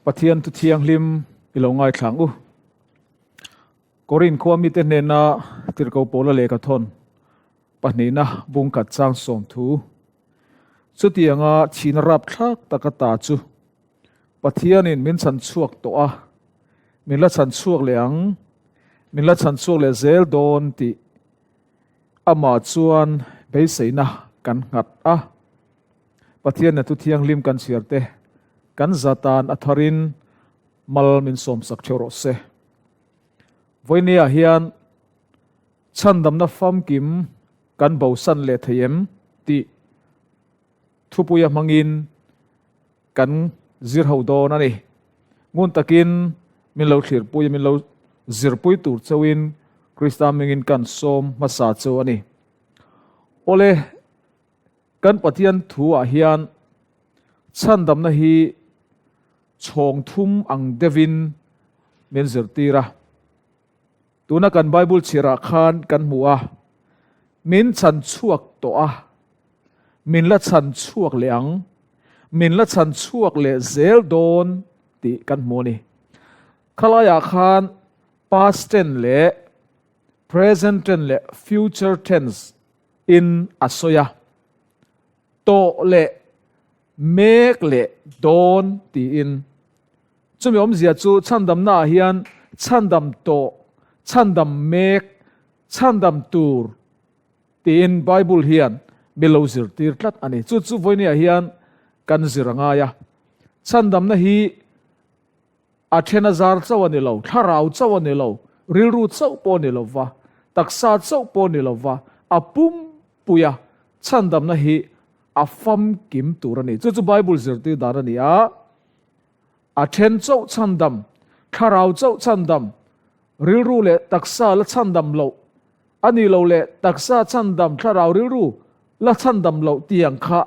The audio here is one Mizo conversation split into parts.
Pathian thu thianghlim i lo ngaithla ang u. Korin khua mite hnena tirhkoh Paula lehkha thawn pahnihna bungkhat chang 30. Chutianga chhina rapthlak taka ta chu Pathianin min chhan chhuak tawh a, min la chhan chhuak leh ang, min la chhan chhuak leh zel dawn tih amah chuan beiseina kan nghat a. Pathian na thu thianghlim kan chhiar te kan zatan a tharin mal min sawmsak theuh rawh se. Vawinia hian chhandamna famkim kan bosan leh thei em tih thupuia hmangin kan zir ho dawn a ni. Ngun takin min lo thlirpui a, min lo zirpui tur chauhin Krista hmingin kan sawm hmasa chu a ni. Awle, kan Pathian thu-ah hian chhandamna hi chhawng thum ang deuhin min zirtir a. Tuna kan Bible chhiarah khan kan hmu a, min chhan chhuak tawh a, min la chhan chhuak leh ang, min la chhan chhuak leh zel dawn tih kan hmu a ni. Khalaiah khan past tense leh present tense leh future tense in a sawi a, tawh leh mek leh dawn tiin. Chumi awmzia chu chhandamnaah hian chhandam tawh, chhandam mek, chhandam tur tiin Bible hian mi lo zirtir tlat a ni. Chu chu vawinia hian kan zir a ngai a. Chhandamna hi a then a zar chauh a ni lo, thlarau chauh a ni lo, rilru chauh pawh a ni lo va, taksa chauh pawh a ni lo va, a pumpuia chhandamna hi a famkim tur a ni. Chu chu Bible zirtir dan a ni a. A then chauh chhandam, thlarau chauh chhandam, rilru leh taksa la chhandam loh, a nih loh leh taksa chhandam, thlarau rilru la chhandam loh tiang kha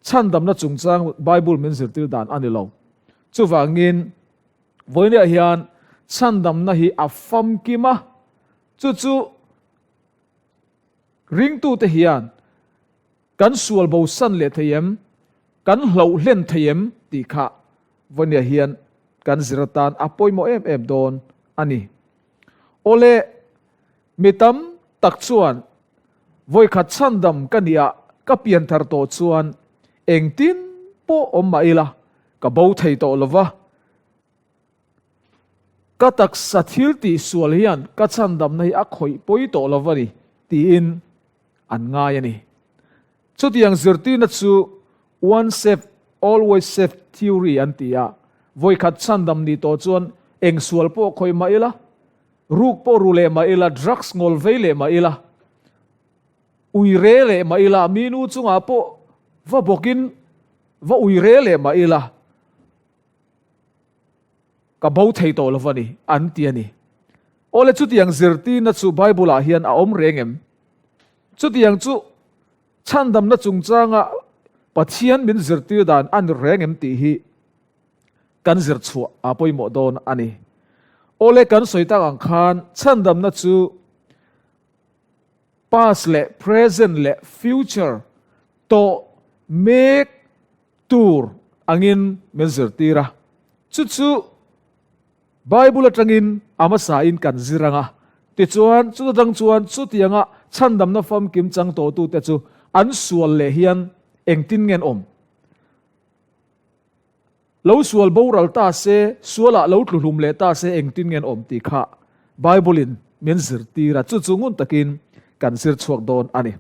chhandamna chungchang Bible min zirtir dan a ni lo. Chuvangin, vawinia hian chhandamna hi a famkim a, chu chu ringtute hian Kan sual bosan leh thei em? Kan hlauh hlen thei em? tih kha vawinia hian kan zir atan a pawimawh em em dawn a ni. Awle, mi tam tak chuan vawikhat chhandam ka nih ah ka pian thar tawh chuan engtin pawh awm mah ila ka bo thei tawh lova, ka taksa thil tih sual hian ka chhandamna hi a khawih pawi tawh lova ni tiin an ngai a ni. Chutiang zirtirna chu One Safe, Always Safe theory an ti a, vawikhat chhandam nih tawh chuan eng sual pawh khawih mah ila, ruk pawh ru leh mah ila, drugs ngawl vei leh mah ila, ui re leh mah ila, mi nu chungah pawh va bawkin va ui re leh mah ila, Ka bo thei tawh lo va ni, an ti a ni. Awle chutiang zirtirna chu Bible-ah hian a awm reng em? Chutiang chu chhandamna chungchanga Pathian min zirtir dan a ni reng em tih hi kan zir chhuah a pawimawh dawn a ni. Awle kan sawi tak ang khan chhandamna chu past leh present leh future tawh mek tur angin min zirtir a. Chu chu Bible atangin a hmasain kan zir ang a. Tichuan, chuta tang chuan chutianga chhandamna famkim chang tawhtute chu an sual leh hian engtin nge an awm? Lo sual boral ta se, sualah lo tluhlum leh ta se engtin nge an awm tih kha Bible-in min zirtir a. Chu chu ngun takin kan zir chhuak dawn a ni.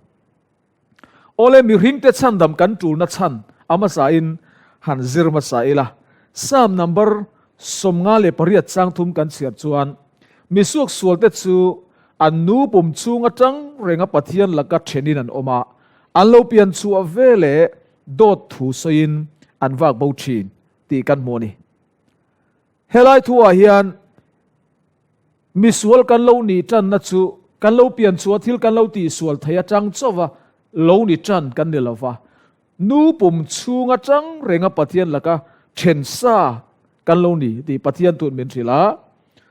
Awle mihringte chhandam kan tulna chhan a hmasain han zir hmasa ila. Psalm number 58 chang thum kan chhiar chuan, Misuak sualte chu an nu pum chhung atang renga Pathian laka thenin an awm a, an lo pian chhuah ve leh dawt thu sawiin an vak bo thin tih kan hmu a ni. Helai thuah hian Misual kan lo nih tanna chu kan lo pian chhuah thil kan lo tihsual thei atang chauha lo ni tan kan ni lova, nu pum chhung atang renga Pathian laka then sa kan lo ni tih Pathian tun min hrilh a.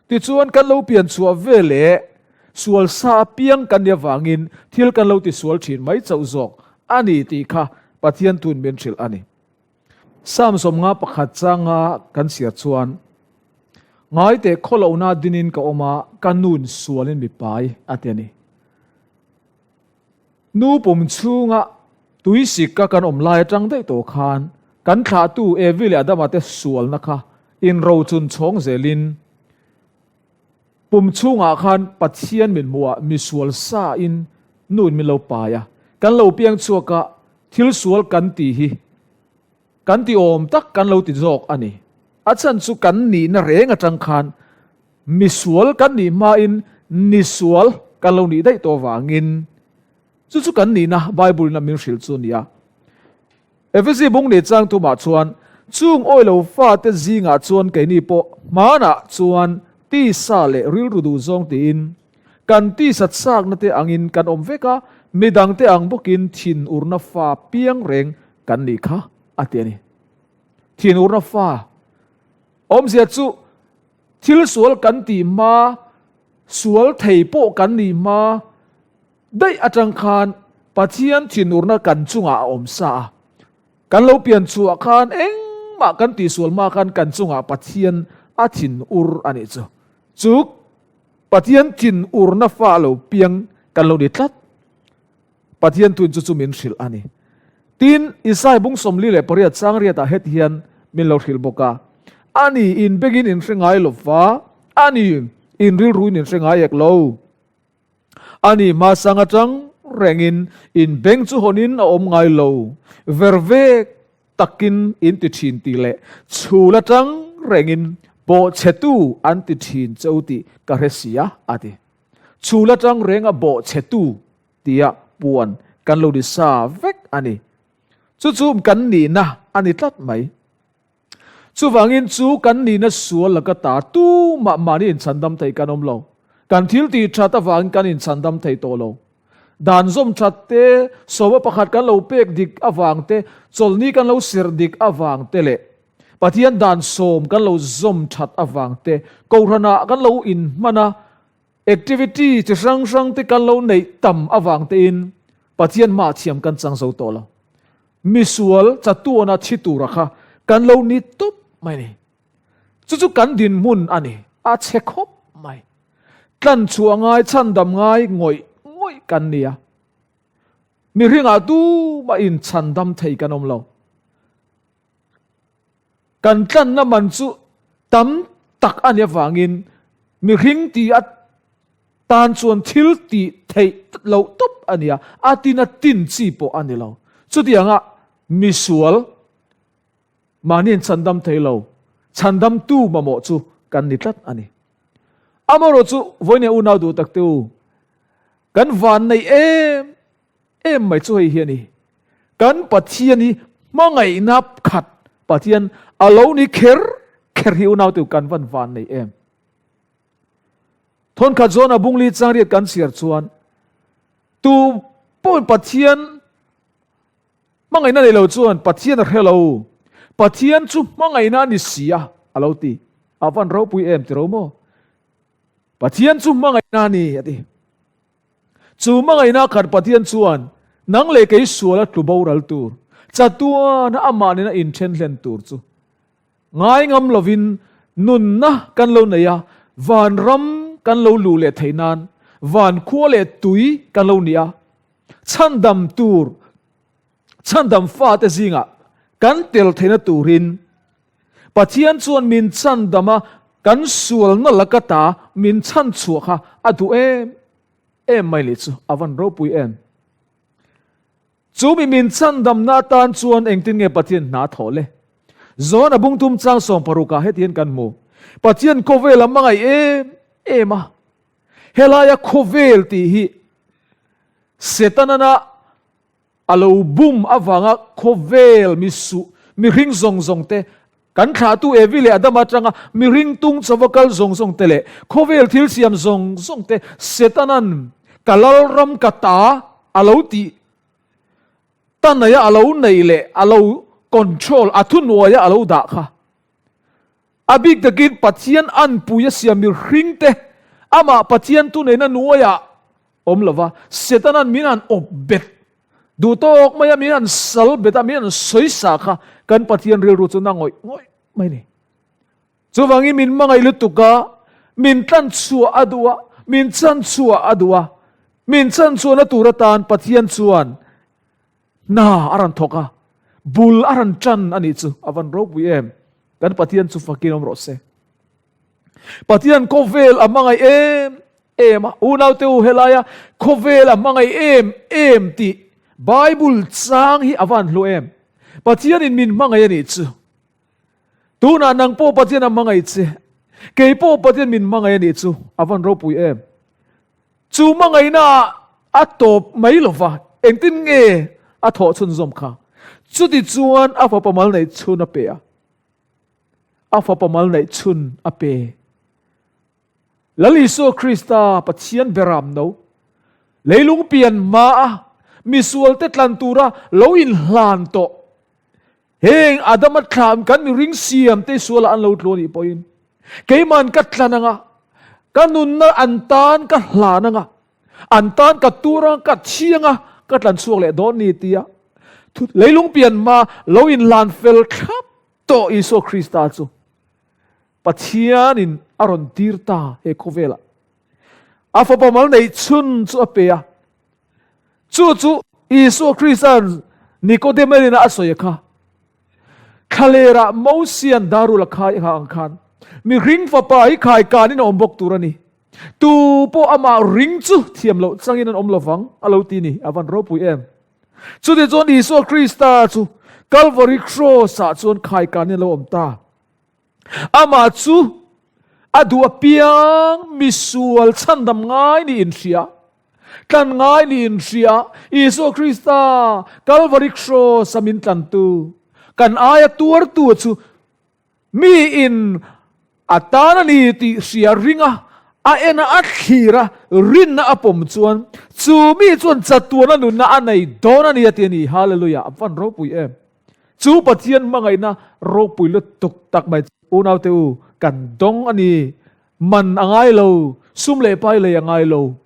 Tichuan kan lo pian chhuah ve leh sual sa apiang kan nih avangin thil kan lo tisual thin mai chauh zawk a ni tih kha Pathian tun min hrilh a ni. Psalm 51 changa kan chhiar chuan, Ngaite khawlohna dinin ka awm a, ka nun sualin mi pai, a ti a ni. Nu pum chhunga tuisik ka kan awm lai atang daih tawh khan kan thlahtu Evi leh Adama te sualna kha inrochun chhawng zelin pum chhungah khan Pathian min hmuhah misual sa in nu in min lo pai a, kan lo piang chhuak a, thil sual kan tih hi kan ti awm tak kan lo ti zawk a ni. A chhan chu kan nihna reng atang khan Misual kan nih hmain nisual kan lo nih daih tawh vangin chu chu kan nihna Bible in a min hrilh chu a ni a. Efesi bung leh chang thumah chuan chung awi lo fate zingah chuan keini pawh hmanah chuan tisa leh rilru duh zawng tiin kan tisa chakna te angin kan awm vek a, midangte ang bawkin thinurna fa piang reng kan nih kha a ti a ni. Thinurna fa awmzia chu Thil sual kan tih hma, sual thei pawh kan nih hma daih atang khan Pathian thinurna kan chungah a awm sa a. Kan lo pian chhuah khan engmah kan tihsual hma khan kan chungah Pathian a thinur a nih chu. Chu Pathian thinurna fa lo piang kan lo ni tlat. Pathian thuin chu chu min hrilh a ni. Tin, Isai bung 48 chang riatah heti hian min lo hrilh bawk a, A ni, in bengin in hre ngai lo va, a ni, in rilruin in hre ngai ek lo. A ni, hmasang atang rengin in beng chu hawnin a awm ngai lo, vervek takin in ti thin tih leh chhul atang rengin bawhchhetu an ti thin cheu tih ka hre si a, a ti. Chhul atang renga bawhchhetu tia puan kan lo ni sa vek a ni. Chu chu kan nihna a ni tlat mai. Chuvangin chu kan nihna sual laka ta tumah mahni inchhandam thei kan awm lo. Kan thil tih that avangin kan inchhandam thei tawh lo. Dan zawm that te, sawma pakhat kan lo pek dik avang te, chawlhni kan lo serh dik avang te leh Pathian dan sawm kan lo zawm that avang te, Kohhranah kan lo inhman a, Activity chi hrang hrang te kan lo neih tam avang tein Pathian hmaah thiam kan chang zo tawh lo. Misual chatuana thi tura kha kan lo ni tawp mai a ni. Chu chu kan dinhmun a ni, a chhe khawp mai. Tlan chhuah ngai, chhandam ngai ngawih ngawih kan ni a. Mihringah tumah in chhandam thei kan awm lo. Kan tlanna man chu tam tak a nih avangin mihring ti a tan chuan thil tih theih loh tawp a ni a, a tin a tin chi pawh a ni lo. Chutianga misual mahni in chhandam thei lo, chhandamtu mamawh chu kan ni tlat a ni. Amaherawhchu chu vawiin unau duh tak te u, kan vanneih em em mai chu hei hi a ni. Kan Pathian hi hmangaihna khat Pathian a lo ni kher kher hi unau te kan van van nei em. Thon khat zawn a bungli chang riat kan chhiar chuan tu pawhin Pathian hmangaihna nei lo chuan Pathian a hre lo. Pathian chu hmangaihna a ni si a, a lo ti. A van ropui em ti ro maw? Pathian chu hmangaihna a ni a ti. Chu hmangaihna khat Pathian chuan nang leh kei suala tlu boral tur, chatuana amah nena inthen hlen tur chu ngai ngam lovin nunna kan lo nei a, vanram kan lo luh leh theih nan van khua leh tui kan lo ni a, chhandam tur, chhandam fate zingah kan tel theihna turin Pathian chuan min chhandam a, kan sualna laka ta min chhanchhuah kha a duh em em mai leh chu a van ropui em. Chu mi min chhandamna atan chuan engtin nge Pathian hna thawh le? Zawn a bungtum chang sawmparukah heti hian kan hmu. Pathian khawvel a hmangaih em em a. Helaia khawvel tih hi Setanana A lo bum avanga khawvel mi suh, mihring zawng zawng te, kan thlahtu Evi leh Adama atanga mihring tung chauva kal zawng zawng te leh khawvel thil siam zawng zawng te Setanan ka lalram ka ta a lo tih tanaia a lo neih leh a lo control a thuhnuaia a lo dah kha a bik takin Pathian anpui a siam mihring te amah Pathian thuneihna nuaiah awm lova, Setanan min han awp bet. Duh tawk maia min han sal bet a, min han sawi sa kha kan Pathian rilru chu na ngawih ngawih mai ni. Chuvangin min hmangaih lutuk a, min tlan chhuah a duh a, min chan chhuah a duh a. Min chan chhuahna tur atan Pathian chuan hna a rawn thawk a, bul a rawn tan a nih chu a van ropui em. Kan Pathian chu fakin awm rawh se. Pathian khawvel a hmangaih em em a, unaute u helaia khawvel a hmangaih em em tih Bible chang hi a van hlu em. Pathianin min hmangaih a nih chu. Tunah nang pawh Pathian a hmangaih che. Kei pawh Pathian min hmangaih a nih chu a van ropui em. Chu hmangaihna ah a tawp mai lo va, engtin nge a thawh chhunzawm kha? Chuti chuan a fapa mal neih chhun a pe a. A fapa mal neih chhun a pe. Lal Isua Krista Pathian beram no, leilung pian hma a misualte tlan tura lo inhlan tawh Heng Adama thlam kan mihring siam te sualah an lo tlu anih pawhin keiman ka tlan anga, ka nunna an tan ka hlan anga, an tan ka tur anga, ka thi anga, ka tlan chhuak leh dawn ni tia leilung pian hma lo inhlan fel thlap tawh Isua Krista chu Pathianin a rawn tir ta he khawvelah. A fapa mal neih chhun chu a pe a. Chu chu Isua Krista'n Nikodema'n a sawi kha. Thlalerah Mosia'n darul a khai kha ang khan mihring fapa hi khai kanin a awm bawk tur a ni. Tu pawh amah ring chu thiam loh changin an awm lovang a lo ti ni. A van ropui em. Chutichuan Isua Krista chu Kalvari Kraws-ah chuan khai kanin a lo awm ta. Amah chu a duh apiang misual chhandam ngai niin hria, tlan ngai niin hria, Isua Krista Kalvari Kraws-a min tlantu, kan aia tuartu chu miin a tan a ni tih hria ringa a en a, a thlir a, rinna a pawm chuan chu mi chuan chatuana nunna a nei dawn a ni a ti a ni. Hallelujah! A van ropui em! Chu Pathian hmangaihna ropui lutuk tak mai chu unaute u kan dawng a ni. Man a ngai lo, sum leh pai lei a ngai lo,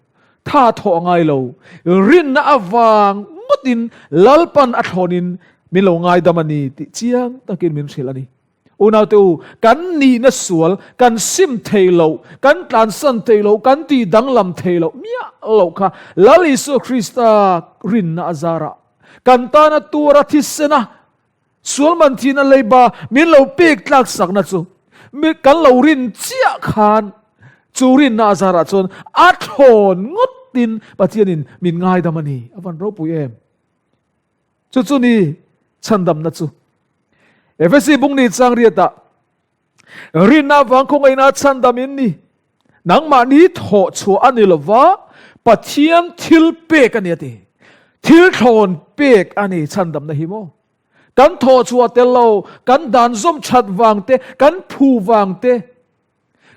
tha thawh a ngai lo. Rinna avang ngawtin Lalpan a thlawnin min lo ngaidam a ni tih chiang takin min hrilh a ni. Unaute u, kan nihna sual, kan sim thei loh, kan tlansan thei loh, kan tih danglam thei loh miah loh kha Lal Isua Krista rinna a zarah Kan tana tura thisena sual man thihna leiba min lo pek tlak sakna chu mi kan lo rin chiah khan chu rinna a zarah chuan a thlawn ngawtin Pathianin min ngaidam a ni. A van ropui em! Chu chu ni chhandamna chu. Efesi bung ni chang riatah Rinna vang khawngaihna chhandam in ni. Nangmahni thawh chhuah a ni lova, Pathian thil pek a ni a ti. Thil thlawn pek a ni chhandamna hi maw? Kan thawh chhuah tel lo, kan dan zawm that vang te, kan phu vang te,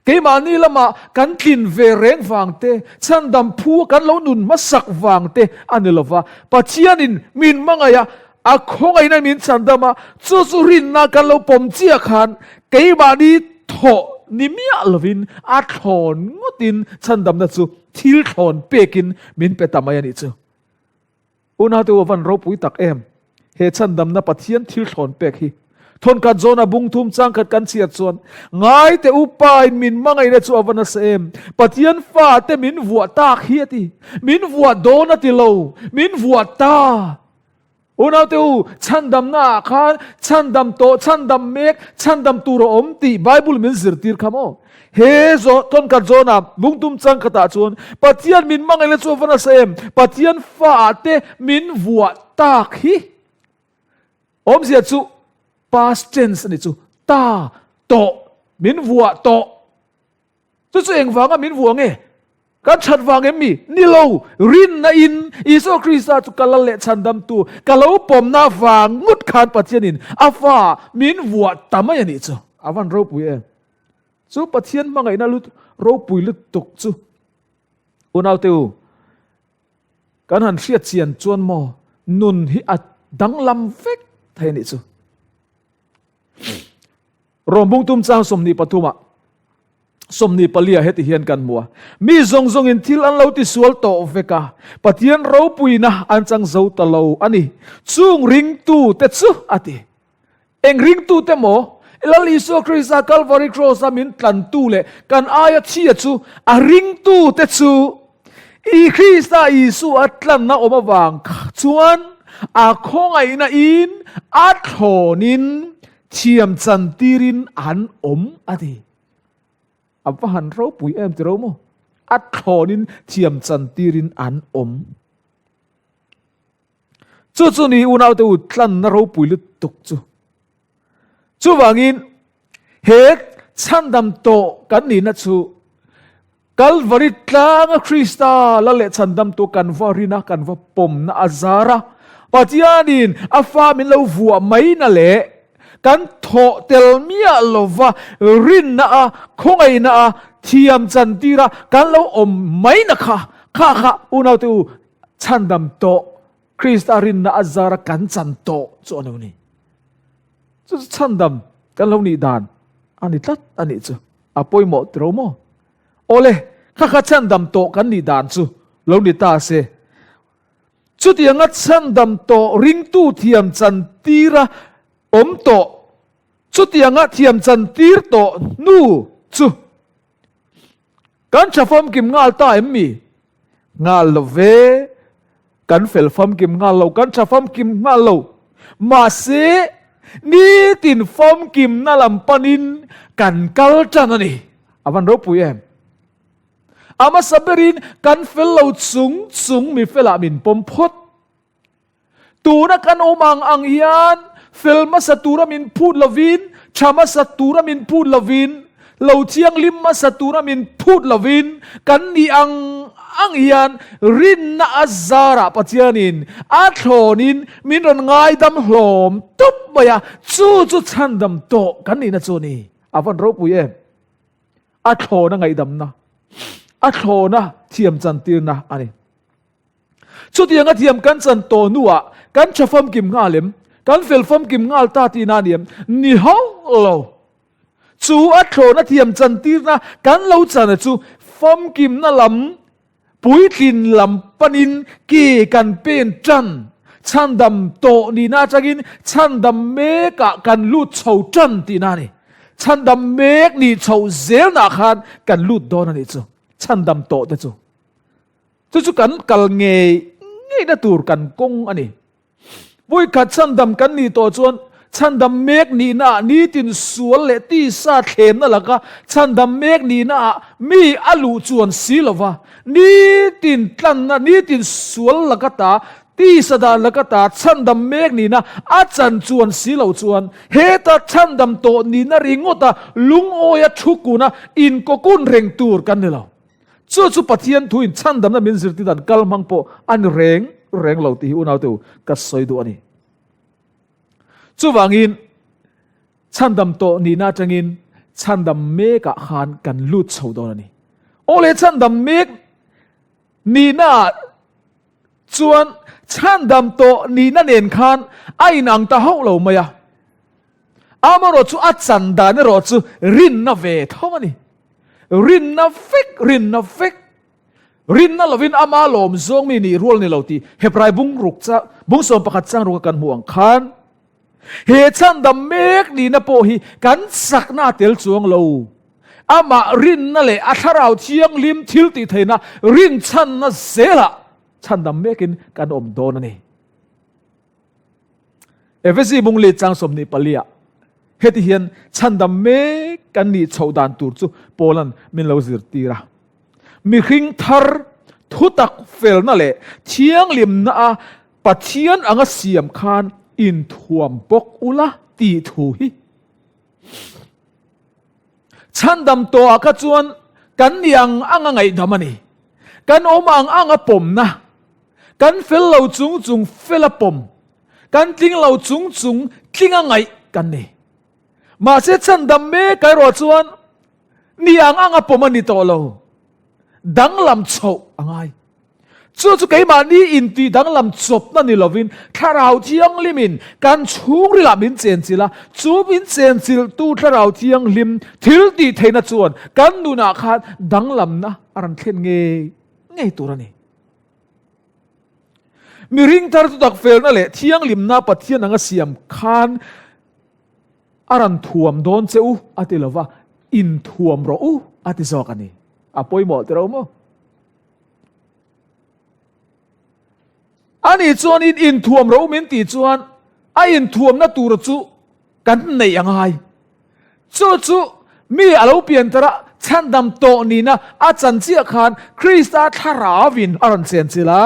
keimahni lamah kan tlin ve reng vang te, chhandam phu a kan lo nun hmasak vang te a ni lova, Pathianin min hmangaih a, A khawngaihna min chhandam a, chu chu rinna kan lo pawm chiah khan keimahni thawh ni miah lovin a thlawn ngawtin chhandamna chu thil thlawn pekin min pe ta mai a nih chu. Unaute u a van ropui tak em! He chhandamna Pathian thil thlawn pek hi Thawnkhat zawna bung thum changkhat kan chhiar chuan ngaite upa in min hmangaihna chu a va nasa em! Pathian fate min vuah tak hi a ti. Min vuah dawn a ti lo, min vuah ta! Unaute u, chhandamna ah khan chhandam tawh, chhandam mek, chhandam tur a awm tih Bible min zirtir kha maw? He thawnkhat zawnah bungtum changkhatah chuan Pathian min hmangaihna chu a va nasa em? Pathian fa ah te min vuah tak hi. Awmzia chu past tense a ni chu, ta, tawh, min vuah tawh. Chu chu engvanga min vuah nge? Kan that vang em mi? Ni lo, rinna in Isua Krista chu ka lal leh chhandamtu ka lo pawmna vang ngawt khan Pathianin a fa min vuah ta mai a nih chu. A van ropui em? Chu Pathian hmangaihna lut ropui lutuk chu unaute u, kan han hriat chian chuan maw nun hi a danglam vek thei a nih chu. Rawmbung tum chang 23 ah. 24 heti hian kan hmu a, Mi zawng zawngin thil an lo tisual tawh vek a, Pathian ropuina an chang zo ta lo a ni. Chung ringtute chu, a ti. Eng ringtute maw? Lal Isua Krista Calvary Cross-a min tlantu leh kan aia chhia chu a ringtute chu i Krista Isua tlanna awm avang chuan a khawngaihna in a thlawnin thiam chantirin an awm a ti. A va han ropui em ti ro maw? A thlawnin thiam chantirin an awm. Chu chu ni unaute u tlanna ropui lutuk chu. Chuvangin he chhandam tawh kan nihna chu Kalvari tlanga Krista la leh chhandamtu kan va rina kan va pawmna a zar a, Pathianin a fa min lo vuah maina leh kan thawh tel miah lova rinna a khawngaihna a thiam chantira kan lo awm maina kha kha kha unaute u Chhandam tawh, Krista rinna a zara kan chan tawh chu a lo ni. Chu chu chhandam kan lo nih dan a ni tlat a nih chu. A pawimawh tiro maw? Awle, kha kha chhandam tawh kan nih dan chu lo ni ta se. Chutianga chhandam tawh ringtu thiam chan tira awm tawh, chutianga thiam chan tir tawh hnu chu Kan tha famkim nghal ta em mi? Nghal lo ve. Kan fel famkim nghal lo, kan tha famkim nghal lo. Mahse, nitin famkimna lam panin kan kal tan a ni. A van ropui em? A hmasa berin kan fel lo chung chung mi felah min pawm phawt. Tuna kan awm ang ang hian fel hmasa tura min phut lovin, tha hmasa tura min phut lovin, lo thianghlim hmasa tura min phut lovin, kan nih ang ang hian rinna a zarah Pathianin a thlawnin min rawn ngaidam hlawm tup mai a, chu chu chhandam tawh kan nihna chu a ni. A van ropui em? A thlawna ngaihdamna, a thlawna thiamchantirna a ni. Chutianga thiam kan chan tawh hnuah kan tha famkim nghal em? Kan fel famkim nghal ta tihna a ni em? Ni hauh lo. Chu a thlawhna thiam chantirna kan lo chana chu famkimna lam, puitlin lam panin ke kan pen tan, chhandam tawh nihna atangin chhandam mekah kan lut chho tan tihna a ni. Chhandam mek nih chhoh zelnah khan kan lut dawn a nih chu, chhandam tawh te chu. Chu chu kan kal ngei ngeina tur kan kawng a ni. Vawikhat chhandam kan nih tawh chuan chhandam mek nihnaah nitin sual leh tisa thlemna laka chhandam mek nihnaah mi a luh chuan si lova, nitin tlanna, nitin sual laka ta, tisa dan laka ta chhandam mek nihna a chan chuan si lo chuan heta chhandam tawh nihna ringawta lungawia thu kuna inkawkun reng tur kan ni lo. Chu chu Pathian thu in chhandamna min zirtir dan kal hmang pawh a ni reng reng lo tih hi unaute u ka sawi duh a ni. Chuvangin chhandam tawh nihna atangin chhandam mekah khan kan lut chho dawn a ni. Aw le chhandam mek nihna ah chuan chhandam tawh nihna nen khan a inang ta hauh lo mai a. Amaherawh chu a chan dan erawh chu rinna ve tho a ni. Rinna vek, rinna vek. Rinna lovin ama lawm zawng mi nih rual ni lo tih Hebrai bung ruk cha, bung 11 chang ruka kan hmuh ang khan he chhandam mek nihna pawh hi kan chakna a tel chuang lo. Amah rinna leh a thlarau thianghlim thil tih theihna rinchhanna zelah chhandam mekin kan awm dawn a ni. Efesi bung li chang 24 ah heti hian chhandam mek kan nih chhoh dan tur chu Paulan min lo zirtir a. Mihring thar thutak felna leh thianghlimna a Pathian anga siam khan inthuam bawk ula tih thu hi. Chhandam tawhah kha chuan kan nih ang anga ngaihdam a ni. Kan awm ang anga pawmna, kan fel lo chung chung fela pawm, kan tling lo chung chung tlinga ngaih kan ni. Mahse chhandam mek erawh chuan nih ang anga pawm a ni tawh lo. Danglam chhoh a ngai. Chu chu keimahni intih danglam chawpna ni lovin Thlarau Thianghlimin kan chhungrilah min chenchilh a, chu min chenchilhtu Thlarau Thianghlim thil tih theihna chuan kan nunah khan danglamna a rawn thlen ngei ngei tur a ni. Mihring thar chu tak felna leh thianghlimna Pathian anga siam khan a rawn thuam dawn che u a ti lova, inthuam rawh u a ti zawk a ni. A pawimawh tiro maw? Ani chuan in inthuam ro min tih chuan a inthuamna tur chu kan neih a ngai. Chu chu mi a lo pian tar a, chhandam tawh nihna a chan chiah khan Krista thlarauin a rawn chenchilh a,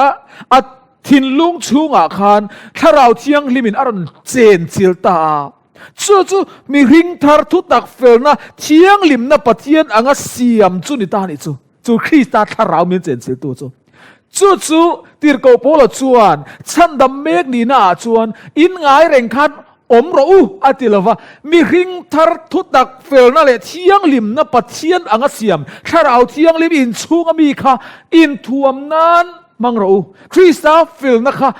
a thinlung chhungah khan Thlarau Thianghlimin a rawn chenchilh ta a. Chu chu mihring thar thutak felna thianghlimna Pathian anga siam chu ni ta a nih chu. Chu Krista thlarau min chenchiltu chu. Chu chu Tirhkoh Paula chuan chhandam mek nihna ah chuan in ngai reng khan awm rawh u a ti lova, mihring thar thutak felna leh thianghlimna Pathian anga siam thlarau thianghlim inchhunga mi kha inthuam nan hmang rawh u. Krista felna kha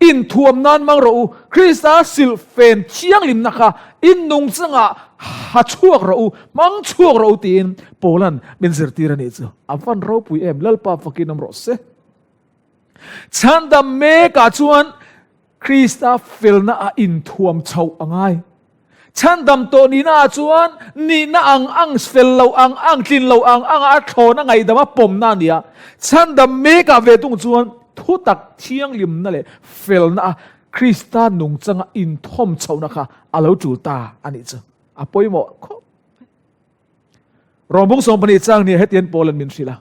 Inthuam nan mang rawh u, Krista silhfen thianghlimna kha in nungchangah ha chhuak rawh u, hmang chhuak rawh u tiin Paula'n min zirtir a nih chu. A van ropui em, Lalpa fakin awm rawh se. Chhandam mekah chuan Krista felna a inthuam chhoh a ngai. Chhandam tawh nihna ah chuan nihna ang ang, fel lo ang ang, tlin lo ang ang a thlawn a ngaihdam a pawmna a ni a. Chhandam mekah ve tung chuan thutak thianghlimna leh felna a Krista nungchanga inthawm chhohna kha a lo tul ta a nih chu. A pawimawh khawp mai. Rawng bung 12 chang nia hetian Paul an min hrilh a.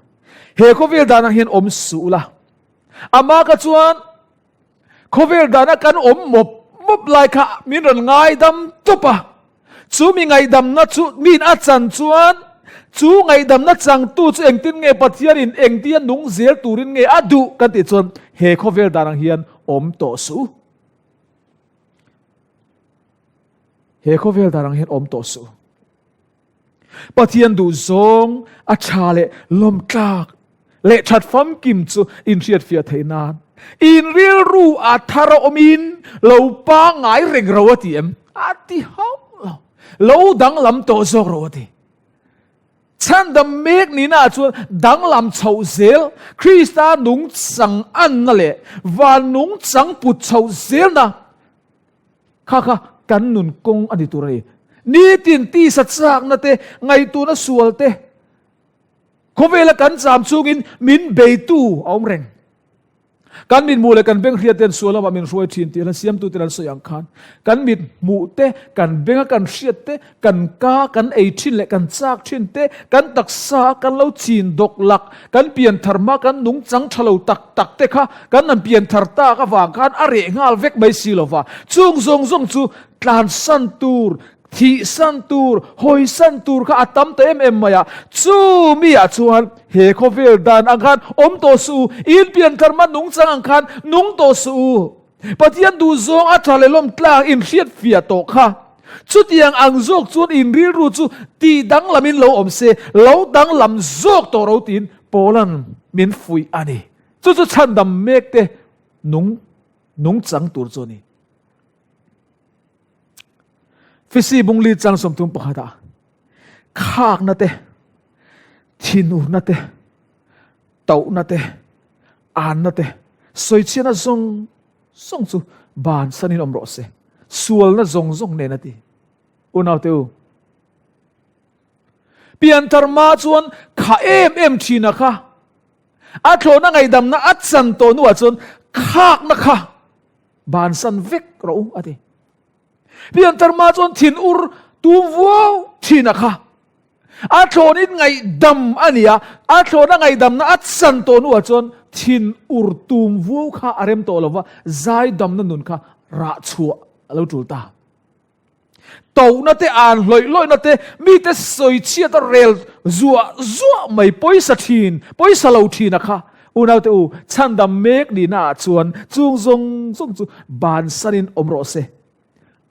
He khawvel danah hian awm suh ula. Amah kha chuan Khawvel dana kan awm mawp mawp lai kha min rawn ngaidam tawp a, chu mi ngaihdamna chu min a chan chuan chu ngaihdamna changtu chu engtin nge Pathianin engtia nung zel turin nge a duh kan tih chuan he khawvel dan ang hian awm tawh suh. He khawvel dan ang hian awm tawh suh. Pathian duh zawng a tha leh lawmtlak leh that famkim chu inhriatfiah theih nan in rilru a thar a awmin lo pangngai reng ro a ti em? A ti hauh lo. Lo danglam tawh zawk ro a ti. Chhandam mek nihna ah chuan danglam chhoh zel Krista nungchang anna leh van nungchang put chhoh zelna Kha kha kan nun kawng a ni tur a ni. Nitin tisa chakna te, ngaihtuahna sual te, khawvela kan cham chungin min beitu a awm reng. Kan mit hmuh leh kan beng hriat ten sual lamah min hruai thin tih hla siamtu ten an sawi ang khan kan mit hmuh te, kan benga kan hriat te, kan ka kan ei thin leh kan chak thin te, kan taksa kan lo chin dawk lak, kan pianthar hma kan nungchang tha lo tak tak te kha Kan han pian thar tak avang khan a reh nghal vek mai si lo va, chung zawng zawng chu tlansan tur, thihsan tur, hawisan tur kha a tam ta em em mai a. Chu mi ah chuan he khawvel dan ang khan awm tawh suh u, in pian thar hma nungchang ang khan nung tawh suh u. Pathian duhzawng a tha leh lawm tlak in hriat fiah tawh kha. Chutiang ang zawk chuan in rilru chu tih danglamin lo awm se, lo danglam zawk tawh ro tiin Paula'n min fuih a ni. Chu chu chhandam mek te nung nungchang tur chu a ni. Fisi bungli chang 31 ah khakna te, thinurna te, tohna te, anna te, sawichhiatna zawng zawng chu bansanin awm rawh se. Sualna zawng zawng nen a ti. Unaute u, pianthar hma chuan kha em em thina kha A thlawhna ngaihdamna a chan tawh hnuah chuan khakna kha bansan vek rawh u a ti. Pianthar hma chuan thin ur tum vuau thin a kha. A thlawhnin ngaihdam a ni a, a thlawhna ngaihdamna a chan tawh hnuah chuan thin ur tum vuau kha a rem tawh lo va, zaidamna nun kha rah chhuah a lo tul ta. Tohna te, an hlawih lawihna te, mite sawi chhiat a rel zuah zuah mai pawisa thin, pawisa lo thin a kha. Unaute u, chhandam mek nihna ah chuan chung zawng zawng chu bansanin awm rawh se.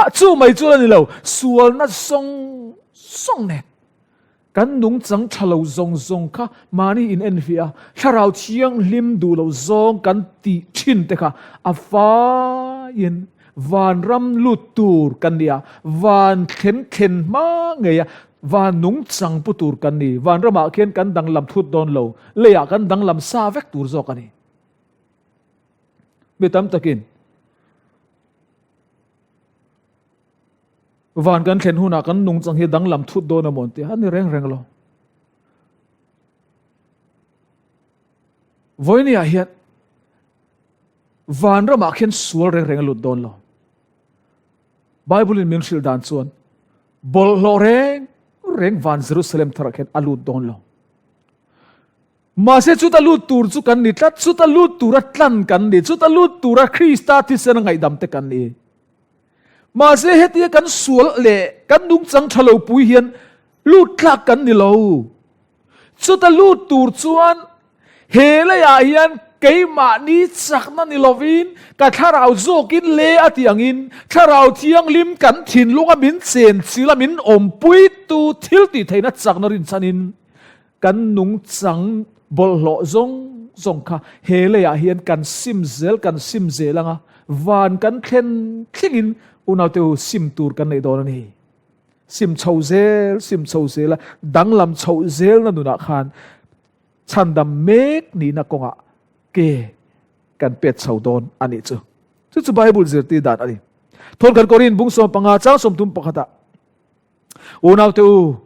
A chu mai chu la ni lo, sualna zawng zawng nen. Kan nungchang tha lo zawng zawng kha mahni in enfiah a, Thlarau Thianghlim duh lo zawng kan tih thin te kha a faiin vanram lut tur kan ni a, van thlen thlen hma ngei a van nungchang pu tur kan ni. Vanramah khian kan danglam thut dawn lo, leiah kan danglam sa vek tur zawk a ni. Mi tam takin. Van kan thlen hunah kan nungchang hi danglam thut dawn a maw an ti a, a ni reng reng lo. Vawinia hian vanramah khian sual reng reng a lut dawn lo. Bible in min hrilh dan chuan bawlhhlawh reng reng van Jerusalem tharah khian a lut dawn lo. Mahse chuta lut tur chu kan ni tlat, chuta lut tura tlan kan ni, chuta lut tura Krista thisen a ngaihdam te kan ni. Mahse hetia kan sual leh kan nungchang tha lo pui hian lut tlak kan ni lo. Chuta lut tur chuan he leiah hian keimahni chakna ni lovin ka thlarau zawkin le a tih angin Thlarau Thianghlim kan thinlunga min chenchilh a min awmpuitu thil tih theihna chakna rinchhanin Kan nungchang bawlhhlawh zawng zawng kha he leiah hian kan sim zel kan sim zel anga van kan thlen thlengin unaute u sim tur kan neih dawn a ni. Sim chho zel, sim chho zel a, danglam chhoh zelna nunah khan chhandam mek nihna kawngah ke kan pet chho dawn a nih chu. Chu chu Bible zirtir dan a ni. Thawnkhat Korin bung 15 chang 31 ah Unaute u,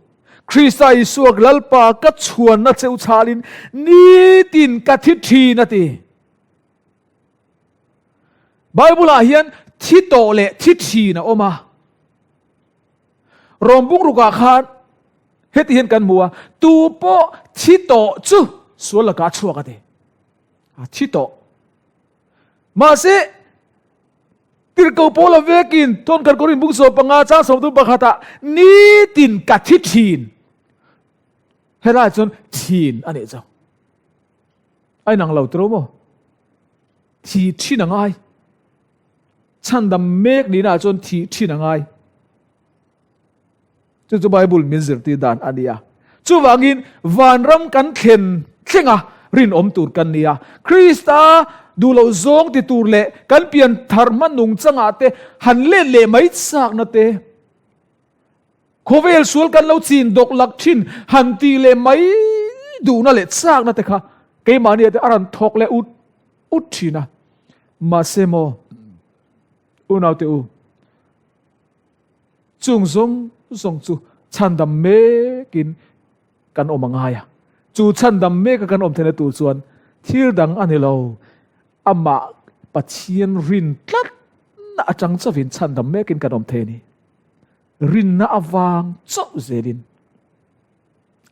Krista Isua Lalpa ka chhuanna che u chhalin nitin ka thi thin a ti. Bible-ah hian thi tawh leh thi thin a awm a. Rom bungrukah khan heti hian kan hmu a, tu pawh thi tawh chu sual lakah a chhuak a ti. A thi tawh. Mahse, Tirhkoh Paula vekin Thawnkhat Korin bung 15 chang 31 ah nitin ka thi thin. Helai chuan thin a nih chu. A inang lo tiro maw? Thi thin a ngai. Chhandam mek nihna ah chuan thi thin a ngai. Chu chu Bible min zirtir dan a ni a. Chuvangin vanram kan thlen thleng a, rinawm tur kan ni a. Krista duh loh zawng ti tur leh kan pian thar hma nungchangah te han let leh mai chakna te, khawvel sual kan lo chin dawk lak thin han tih leh mai duhna leh chakna te kha keimahni ah te a rawn thawk leh ut ut thin a. Mahse maw unaute u, Chung zawng zawng chu chhandam mekin kan awm a ngai a. Chu chhandam meka kan awm theihna tur chuan thil dang a ni lo, amah Pathian rin tlatna atang chauhin chhandam mekin kan awm thei a ni. Rinna avang chauh zelin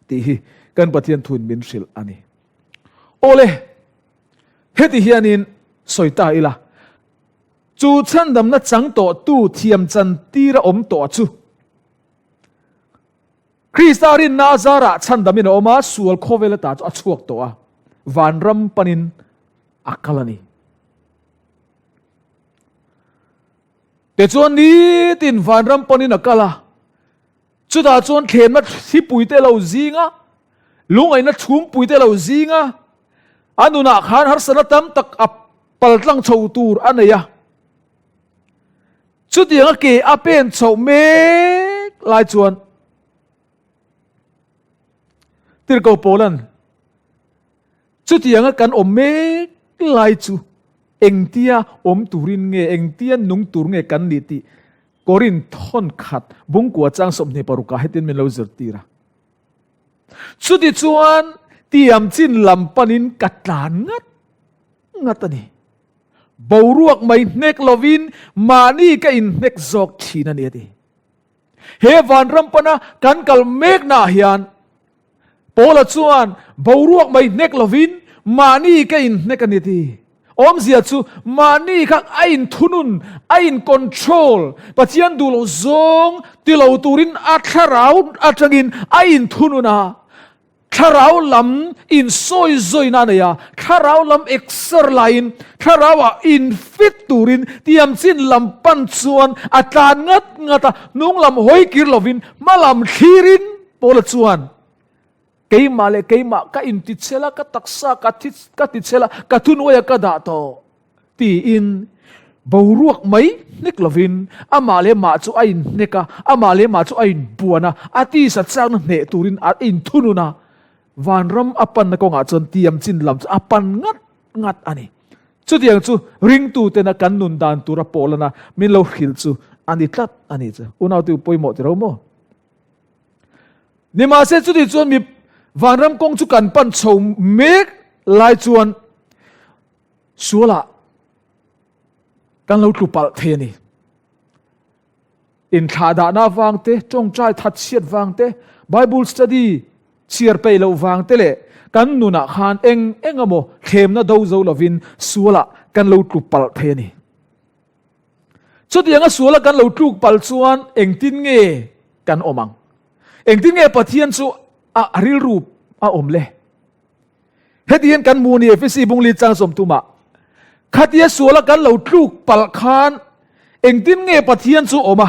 tih hi kan Pathian thuin min hrilh a ni. Awle, heti hianin sawi ta ila, Chu chhandamna chang tawhtu thiam chantira awm tawh chu Krista rinna a zarah chhandamin a awm a, sual khawvel ata chu a chhuak tawh a, vanram panin a kal a ni. Tichuan nitin vanram panin a kal a, chutah chuan thlemna thlipuite lo zing a, lungaihna chhumpuite lo zing a, a nunah khan harsatna tam tak a Paltlang chho tur a nei a, chutianga ke a pen chhoh mek lai chuan Tirhkoh Paula'n chutianga kan awm mek lai chu engtia awm turin nge, engtia nung tur nge kan nih tih Korinth thawn khat bungkua chang 26 ah hetin min lo zirtir a. Chutichuan tiam chin lam panin ka tlan ngat ngat a ni. Boruak mai hnek lovin mahni ka inhnek zawk thin a ni a ti. He vanram pana kan kal meknaah hian Paula chuan boruak mai hnek lovin mahni ka inhnek a ni a ti. Awmzia chu mahni kha a inthunun, a in-control, Pathian duh loh zawng ti lo turin a thlarau atangin a inthunun a. Thlarau lam insawi zawina a nei a, thlarau lam exer laiin thlarauah infit turin tiam chin lam pan chuan a tlan ngat ngat a, hnung lam hawi kir lovin hma lam thlirin Paula chuan. Keimah leh keimah ka intichhel a, ka taksa ka thi ka tichhel a, ka thunuaia ka dah tawh tiin boruak mai hnek lovin amah leh mah chu a inhnek a, amah leh mah chu a inbuan a, a tisa chakna hneh turin a inthunun a, vanram a panna kawngah chuan tiam chin lam chu a pan ngat ngat a ni. Chutiang chu ringtutena kan nun dan tura pawlana min lo hrilh chu a ni tlat a ni chu. Unautu pawimawh ti ro maw? Nimahse chuti chuan mi vanram kawng chu kan pan chho mek lai chuan sualah kan lo tlu palh thei a ni. Inthlahdahna vang te, tawngtai thatchhiat vang te, Bible study chhiar peih loh vang te leh kan nunah khan eng eng emaw thlemna do zo lovin sualah kan lo tlu palh thei a ni. Chutianga suala kan lo tluk palh chuan engtin nge kan awm ang? Engtin nge Pathian chu a rilru a awm le? Heti hian kan hmu ni Efesi bungli chang sawmthumah khatia suala kan lo tluk palh khan engtin nge Pathian chu awm a?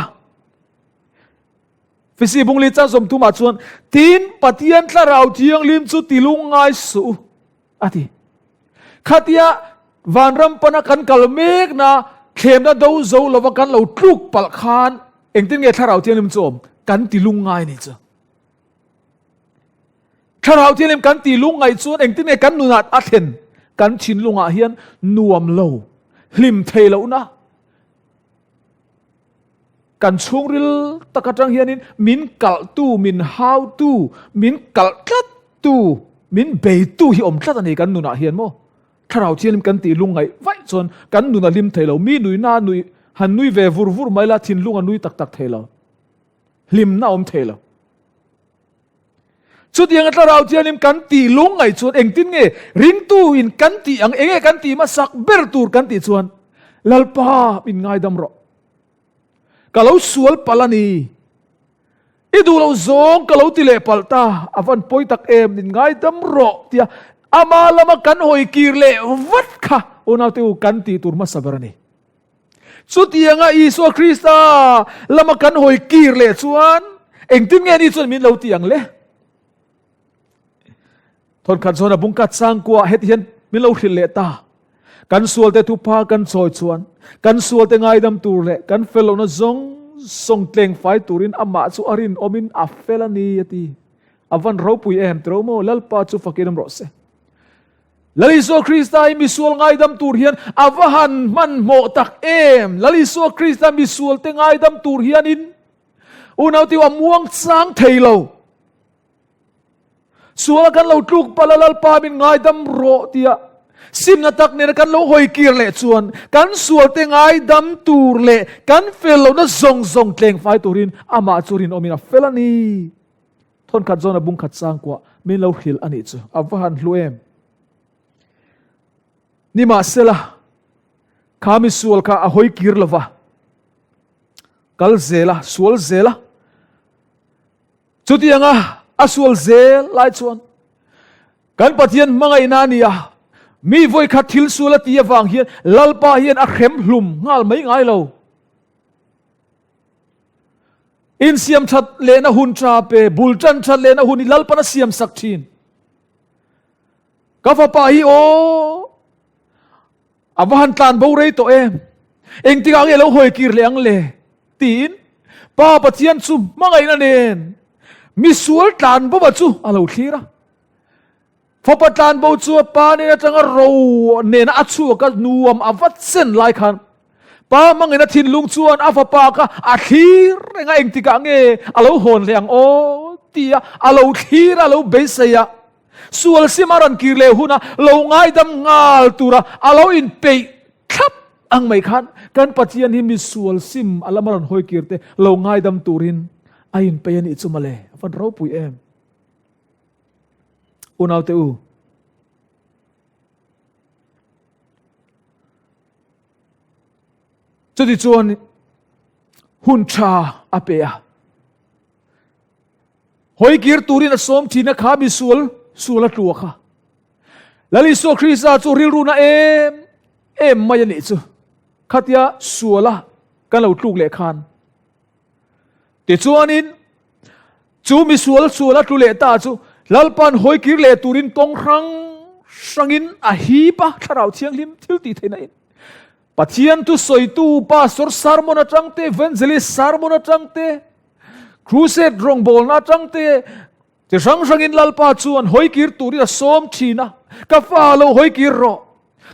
Efesi bungli chang sawmthumah chuan tin Pathian thlarau thianghlim chu tilung ngai suh u a ti. Khatia vanram pana kan kal mek na thlemna do zo lova kan lo tluk palh khan engtin nge thlarau thianghlim chu awm? Kan tilung ngai ni chu. Thlarau thianghlim kan ti lungngaih chuan engtin nge kan nunah a thlen? Kan thinlungah hian nuam lo, hlim thei lohna, kan chhungril tak atang hianin min kalhtu, min hautu, min kalh tlattu, min beitu hi awm tlat a ni kan nunah hian maw? Thlarau thianghlim kan tih lungngaih vaih chuan kan nun a hlim thei lo. Mi nuihna nui han nui ve vur vur mai la, thinlung a nui tak tak thei lo. Hlimna awm thei lo. Chutiang a thlarau thianghlim kan tih lungngaih chuan engtin nge ringtu in kan tih ang, enge kan tih hmasak ber tur kan tih chuan Lalpa min ngaidam rawh. Ka lo sual palh a ni. I duh loh zawng ka lo ti leh palh ta, a van pawi tak em, min ngaidam rawh tia ama lama kan hawi kir leh vat kha unaute u kan tih tur hmasa ber a ni. Chutianga Isua Krista lama kan hawi kir leh chuan engtin nge ni chuan min lo ti ang le? Thawnkhat zawn a bungkat changkua heti hian min lo hrilh leh ta. Kan sualte thupha kan chawi chuan kan sualte ngaidam tur leh kan fel lohna zawng zawng tleng fai turin amah chu a rinawmin a fel a ni a ti. A van ropui em tiro maw? Lalpa chu fakin awm rawh se. Lal Isua Krista hi misual ngaidam tur hian a va han hmanhmawh tak em! Lal Isua Krista misualte ngaidam tur hianin unaute a muang chang thei lo. Suala kan lo tluk palh a, Lalpa min ngaidam rawh tia simna tak nena kan lo hawi kir leh chuan kan sualte ngaidam tur leh kan fel lohna zawng zawng tleng fai turin amah chu rinawmin a fel a ni. Thawnkhat zawn a bungkhat changkuah min lo hrilh a nih chu a va han hlu em. Nimahsela, kha mi sual kha a hawi kir lova, kal zel a, sual zel a. Chutianga a sual zel lai chuan kan Pathian hmangaihna a ni a, mi vawikhat thil sual a ti avang hian Lalpa hian a hrem hlum nghal mai ngai lo. Insiam that lehna hun tha pe, bul tan that lehna hun i Lalpan a siam sak thin. Ka fapa hi aw, a va han tlan bo rei tawh em, engtikah nge lo hawi kir leh ang le? tiin Pa Pathian chu hmangaihna nen misual tlan bova chu a lo thlir a. Fapa tlan bo chu a pa nen atanga ro nena a chhuak a nuam a va chen lai khan pa hmangin a thinlung chuan a fapa kha a thlir reng a, engtikah nge a lo hawn leh ang aw tia a lo thlir a, a lo beisei a, sual sim a rawn kir leh huna lo ngaidam nghal tura a lo inpeih thlap ang mai khan kan Pathian hi mi sual sim a lama rawn hawi kir te lo ngaidam turin a inpeih a nih chu mawle, a van ropui em. Unaute u, chuti chuan hun tha a pe a, hawi kir turin a sawm thin a, kha mi sual sual a tlua kha. Lal Isua Krista chu rilru na em em mai a nih chu. Khatia suala kan lo tluk leh khan. Tichuanin chu misual sual a tlu leh ta chu. Lalpan hawikir leh turin kawng hrang hrangin a hip a, Thlarau Thianghlim thil tih theihna in. Pathian thu sawitu Pastor sermon atang te, Evangelist sermon atang te, Crusade rawngbawlna atang te, chi hrang hrangin Lalpa chuan hawikir turin a sawm thin a, Ka fa lo hawikir rawh,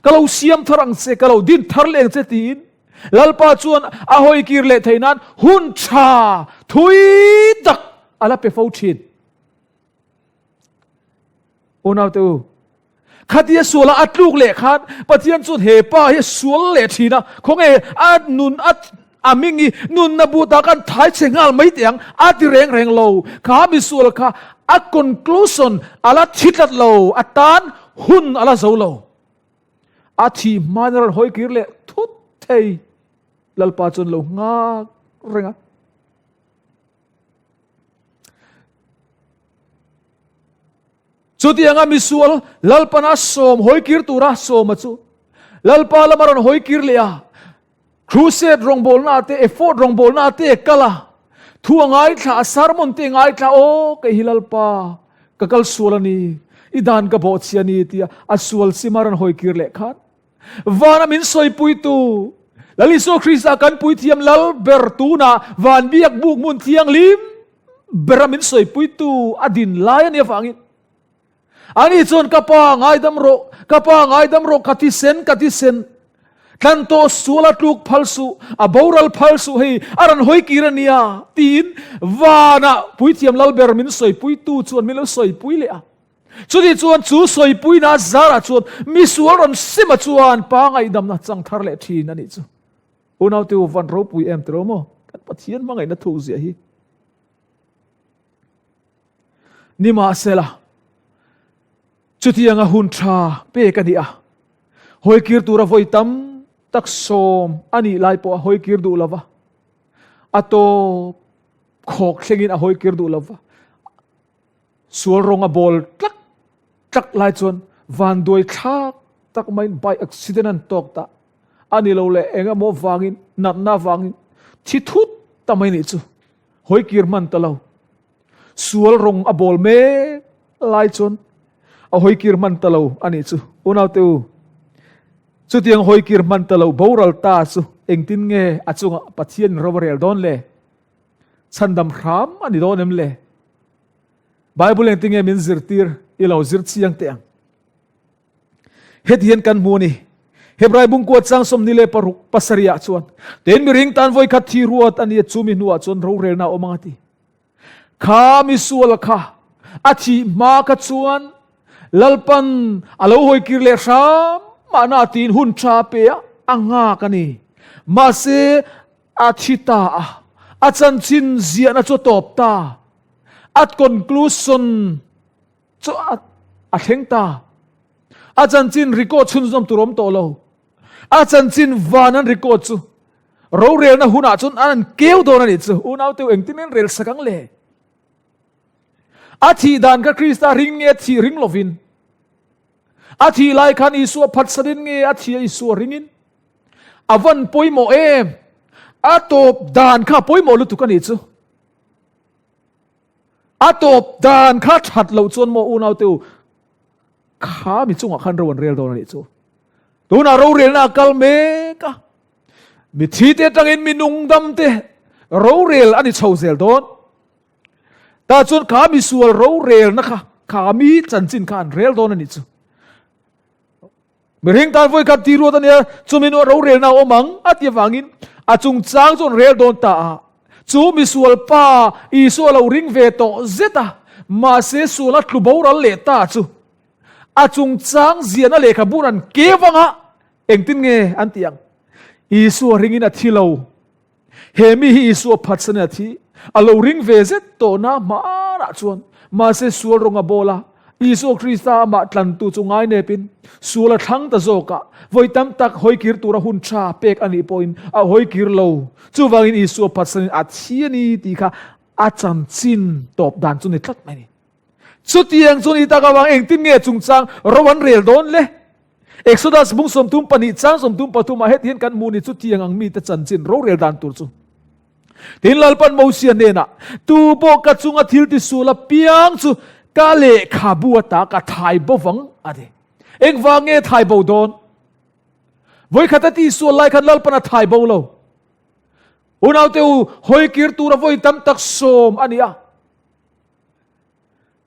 ka lo siam thar ang che, ka lo din thar leh ang che tiin Lalpa chuan a hawikir leh theih nan hun tha thui tak a la pe fo thin. Unaute u, khatia suala a tluk leh khan Pathian chuan he pa hi sual leh thin a, khawnge a nun a a ming i nunna buta kan thai chhe nghal mai teh ang a ti reng reng lo. Kha misual kha a conclusion a la thi tlat lo, a tan hun a la zo lo. A thih hmain a rawn hawi kir leh thut thei. Lalpa chuan lo nghak reng a. Chutianga misual Lalpana sawm hawikir tura sawma chu Lalpa lama rawn hawikir leh a, crusade rawngbawlna te, effort rawngbawlna te kal a, thu a ngaithla a, sermon te ngaithla, aw kei hi Lalpa ka kal sual a ni, i dan ka bawhchhia a ni tia a sual sima rawn hawikir leh khan Vana min sawipuitu Lal Isua Krista kan puithiam lal ber tunah van biak buk hmun thianghlim bera min sawipuitu a din lai a nih avangin ani chuan ka pa ngaidam rawh, ka pa ngaidam rawh, ka thisen, ka thisen tlan tawh sual a tluk phal suh, a boral phal suh hei a rawn hawi kir a nia tiin vana puithiam lal ber min sawipuitu chuan min lo sawipui leh a. Chutih chuan chu sawipuina zarah chuan misual rawn sima chuan pa ngaihdamna chang thar leh thin a nih chu. Unaute u van ropui em tiro maw? Kan Pathian hmangaihna thuk ziah hi. Nimahsela, chutianga hun tha pek a ni a, hawikir tura vawi tam tak sawm a nih lai pawh a hawikir duh lova, a tawp khawk thlengin a hawikir duh lova, Sual rawng a bawl tlak tlak lai chuan vanduai thlak tak maiin by accident an tawk ta a ni lo leh eng emaw vangin natna vangin thi thut ta mai nih chu hawi kir hman ta lo. Sual rawng a bawl mek lai chuan a hawi kir hman ta lo a nih chu. Unaute u, chutiang hawi kir hman ta lo boral ta chu engtin nge a chungah Pathian in ro a rel dawn le? Chhandam hram a ni dawn em le? Bible engtin nge min zirtir i lo zir chiang teh ang. Heti hian kan hmu a ni. Hebrai bungkua chang 26 pasarih ah chuan tin miring tan vawi khat thi ruat a ni a chumi hnuah chuan rorelna a awm ang a ti. Kha misual kha a thih hma kha chuan Lalpan a lo hawi kir leh hram mahna tiin hun tha pe a a nghak a ni. Mahse A thi ta a, a chanchin ziahna chu a tawp ta. A conclusion chu a thleng ta. A chanchin record chhunzawm tur awm tawh lo. A chanchin van an record chu rorelna hunah chuan an keu dawn a nih chu. Unau teu engtin in rel sak ang le? A thih dan kha Krista ring nge thih ring lovin? A thih lai khan Isua phatsanin nge a thih a Isua ringin? A van pawimawh em? A tawp dan kha pawimawh lutuk a nih chu. A tawp dan kha that loh chuan maw unau te u, kha mi chungah khan ro an rel dawn a nih chu. Tunah rorelna a kal mek a, mi thi te atangin mi nungdam te rorel a ni chho zel dawn. Tah chuan kha mi sual rorelna kha, kha mi chanchin kha an rel dawn a nih chu. Mihring tan vawi khat ti ruat a nia, chumi nuah rorelna a awm ang a ti avangin a chungchang chu an rel dawn ta a. Chu misual pa Isua lo ring ve tawh zet a, mahse suala tlu boral leh ta chu a chungchang ziahna lehkhabu an keu anga engtin nge an ti ang? Isua ringin a thi lo. He mi hi Isua phatsan a thi, a lo ring ve zet tawhna hmanah chuan mahse sual rawng a bawl a, Isua Krista amah tlantu chu ngainepin sual a thlang ta zawk a, vawi tam tak hawikir tura hun tha pek a nih pawhin a hawikir lo. Chuvangin Isua phatsanin a thi a ni tih kha a chanchin tawp dan chu ni tlat mai a ni. Chutiang chu ni tak avang engtin nge chungchang ro an rel dawn le? Exodus bung 32 chang 33 ah heti hian kan hmu ni chutiang ang mite chanchin rorel dan tur chu. Tin Lalpan Mosia hnenah, Tu pawh ka chunga thil tisual apiang chu Ka lehkhabu ata ka thai bo vang a ti. Engvang nge thai bo dawn? Vawikhat a tihsual lai khan Lalpan a thai bo lo. Unaute u, hawikir tura vawi tam tak sawm a ni a.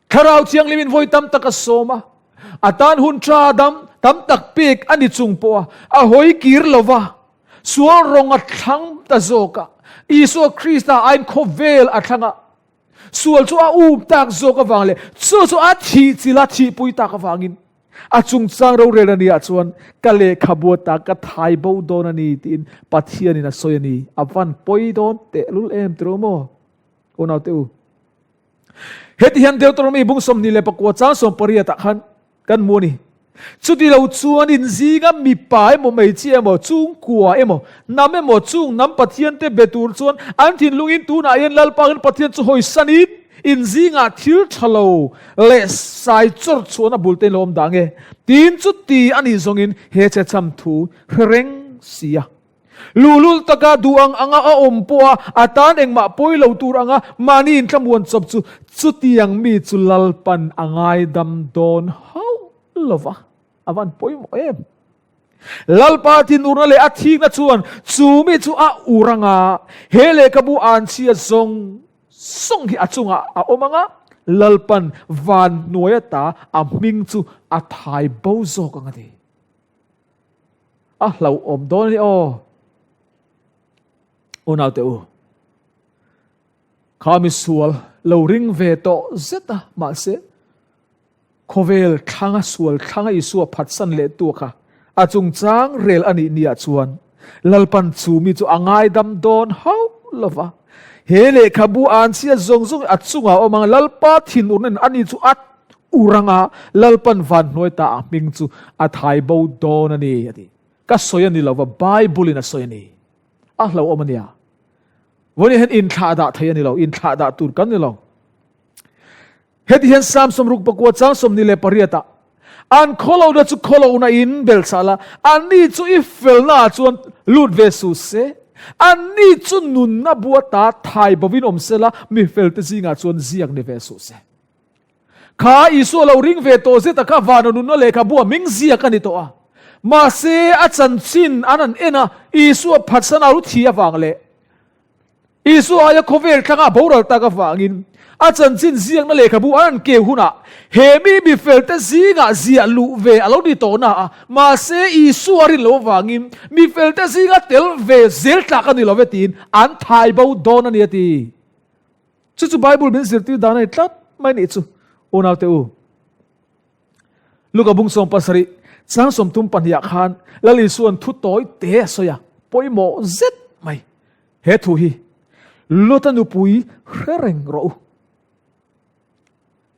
Thlarau Thianghlimin vawi tam tak a sawm a, a tan hun tha dam tam tak pek a ni chung pawh a, a hawi kir lo va, sual rawng a thlang ta zawk a, Isua Krista aiin khawvel a thlang a, sual chu a um tak zawk avang leh chu chu a thih chilh a thihpui tak avangin a chungchang rorel a nih ah chuan ka lehkhabu ata ka thai bo dawn a ni tiin Pathianin a sawi a ni. A van pawi dawn tehlul em tiraw maw? Unaute u. Heti hian Deuteronomy bung 24 chang 18 ah khan kan hmu a ni. Chuti lo chuan in zinga mipa emaw hmeichhia emaw chungkua emaw hnam emaw chung hnam Pathian te be tur chuan an thinlungin tunah hian Lalpa in Pathian chu hawisanin in zingah thil tha lo leh sai chawr chhuahna bul te in lo awm dah nge tiin chuti a nih zawngin he chhechham thu hre reng si a. Luhlul taka duh ang anga a awm pawha a tan engmah pawi lo tur anga mahni inthlamuan chawp chu chutiang mi chu Lalpan a ngaidam dawn hauh lo va, a van pawimawh em? Lalpa thinurna leh a thikna chuan chu mi chu a ur anga he lehkhabu anchhia zawng zawng hi a chungah a awm anga Lalpan van hnuai ata a hming chu a thai bo zawk ang a ti. A hlauhawm dawn a ni aw. Unaute u, kha misual lo ring ve tawh zet a, mahse khawvel thlanga sual thlanga Isua phatsan leh tu kha a chungchang rel a nih niah chuan Lalpan chu mi chu a ngaidam dawn hauh lo va. He lehkhabu anchhia zawng zawng a chungah awm ang Lalpa thinurna in ani chu a Ur anga Lalpan van hnuai ta a hming chu a thai bo dawn a ni, a ti. Ka sawi a ni lo va, Bible in a sawi a ni. A hlauhawm a nia. Vawiin hian inthlah dah thei a ni lo, inthlah dah tur kan ni lo. Heti hian Psalm 68 chang 28 ah, An khawlohna chu khawlohna in belchah la, anni chu i felna ah chuan lut ve suh se. Anni chu nunna bu ata thai bovin awm se la, mi felte zingah chuan ziak ni ve suh se. Kha Isua lo ring ve tawh zeta kha vana nunna lehkhabu a ming ziak a ni tawh a. Mahse, a chanchin an han en a, Isua phatsan a ru thi avang leh Isua aia khawvel thlanga a boral tak avangin a chanchin ziakna lehkhabu an han keu hunah he mi mifelte zingah ziah luh ve a lo ni tawh na a, mahse Isua rin loh avangin mifelte zinga tel ve zel tlak a ni lo ve tiin an thai bo dawn a ni a ti. Chu chu Bible min zirtir dan a ni tlat mai nih chu, unaute u. Luka bung 17, chang 32 ah khan Lal Isua'n thu tawi te a sawi a, pawimawh zet mai. He thu hi Lota nupui hre reng rawh u.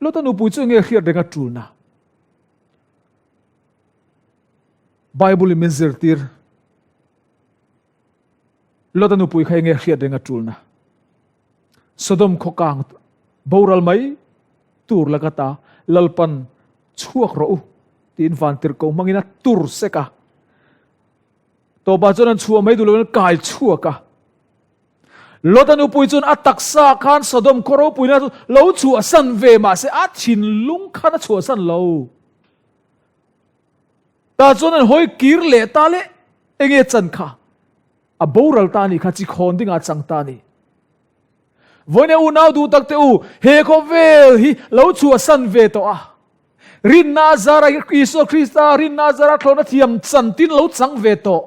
Lota nupui chu enge hriat reng a tulna? Bible in min zirtir Lota nupui kha enge hriat reng a tulna? Sodom khaw kang boral mai tur laka ta Lalpan chhuak rawh u tiin vantirhkoh hmangin a tur sek a. Tawpah chuan an chhuah mai duh loin kai chhuak a. Lota nupui chuan a taksa khan Sodom khaw ropuina chu lo chhuahsan ve mahse a thinlung khan a chhuahsan lo. Tah chuan an hawi kir leh ta le enge chan kha? A boral ta a nih kha, chi khawn dingah a chang ta a ni. Vawiin unau duh tak te u, he khawvel hi lo chhuahsan ve tawh a. Rinna a zara Isua Krista rinna a zara thlawhna thiam chantin lo chang ve tawh.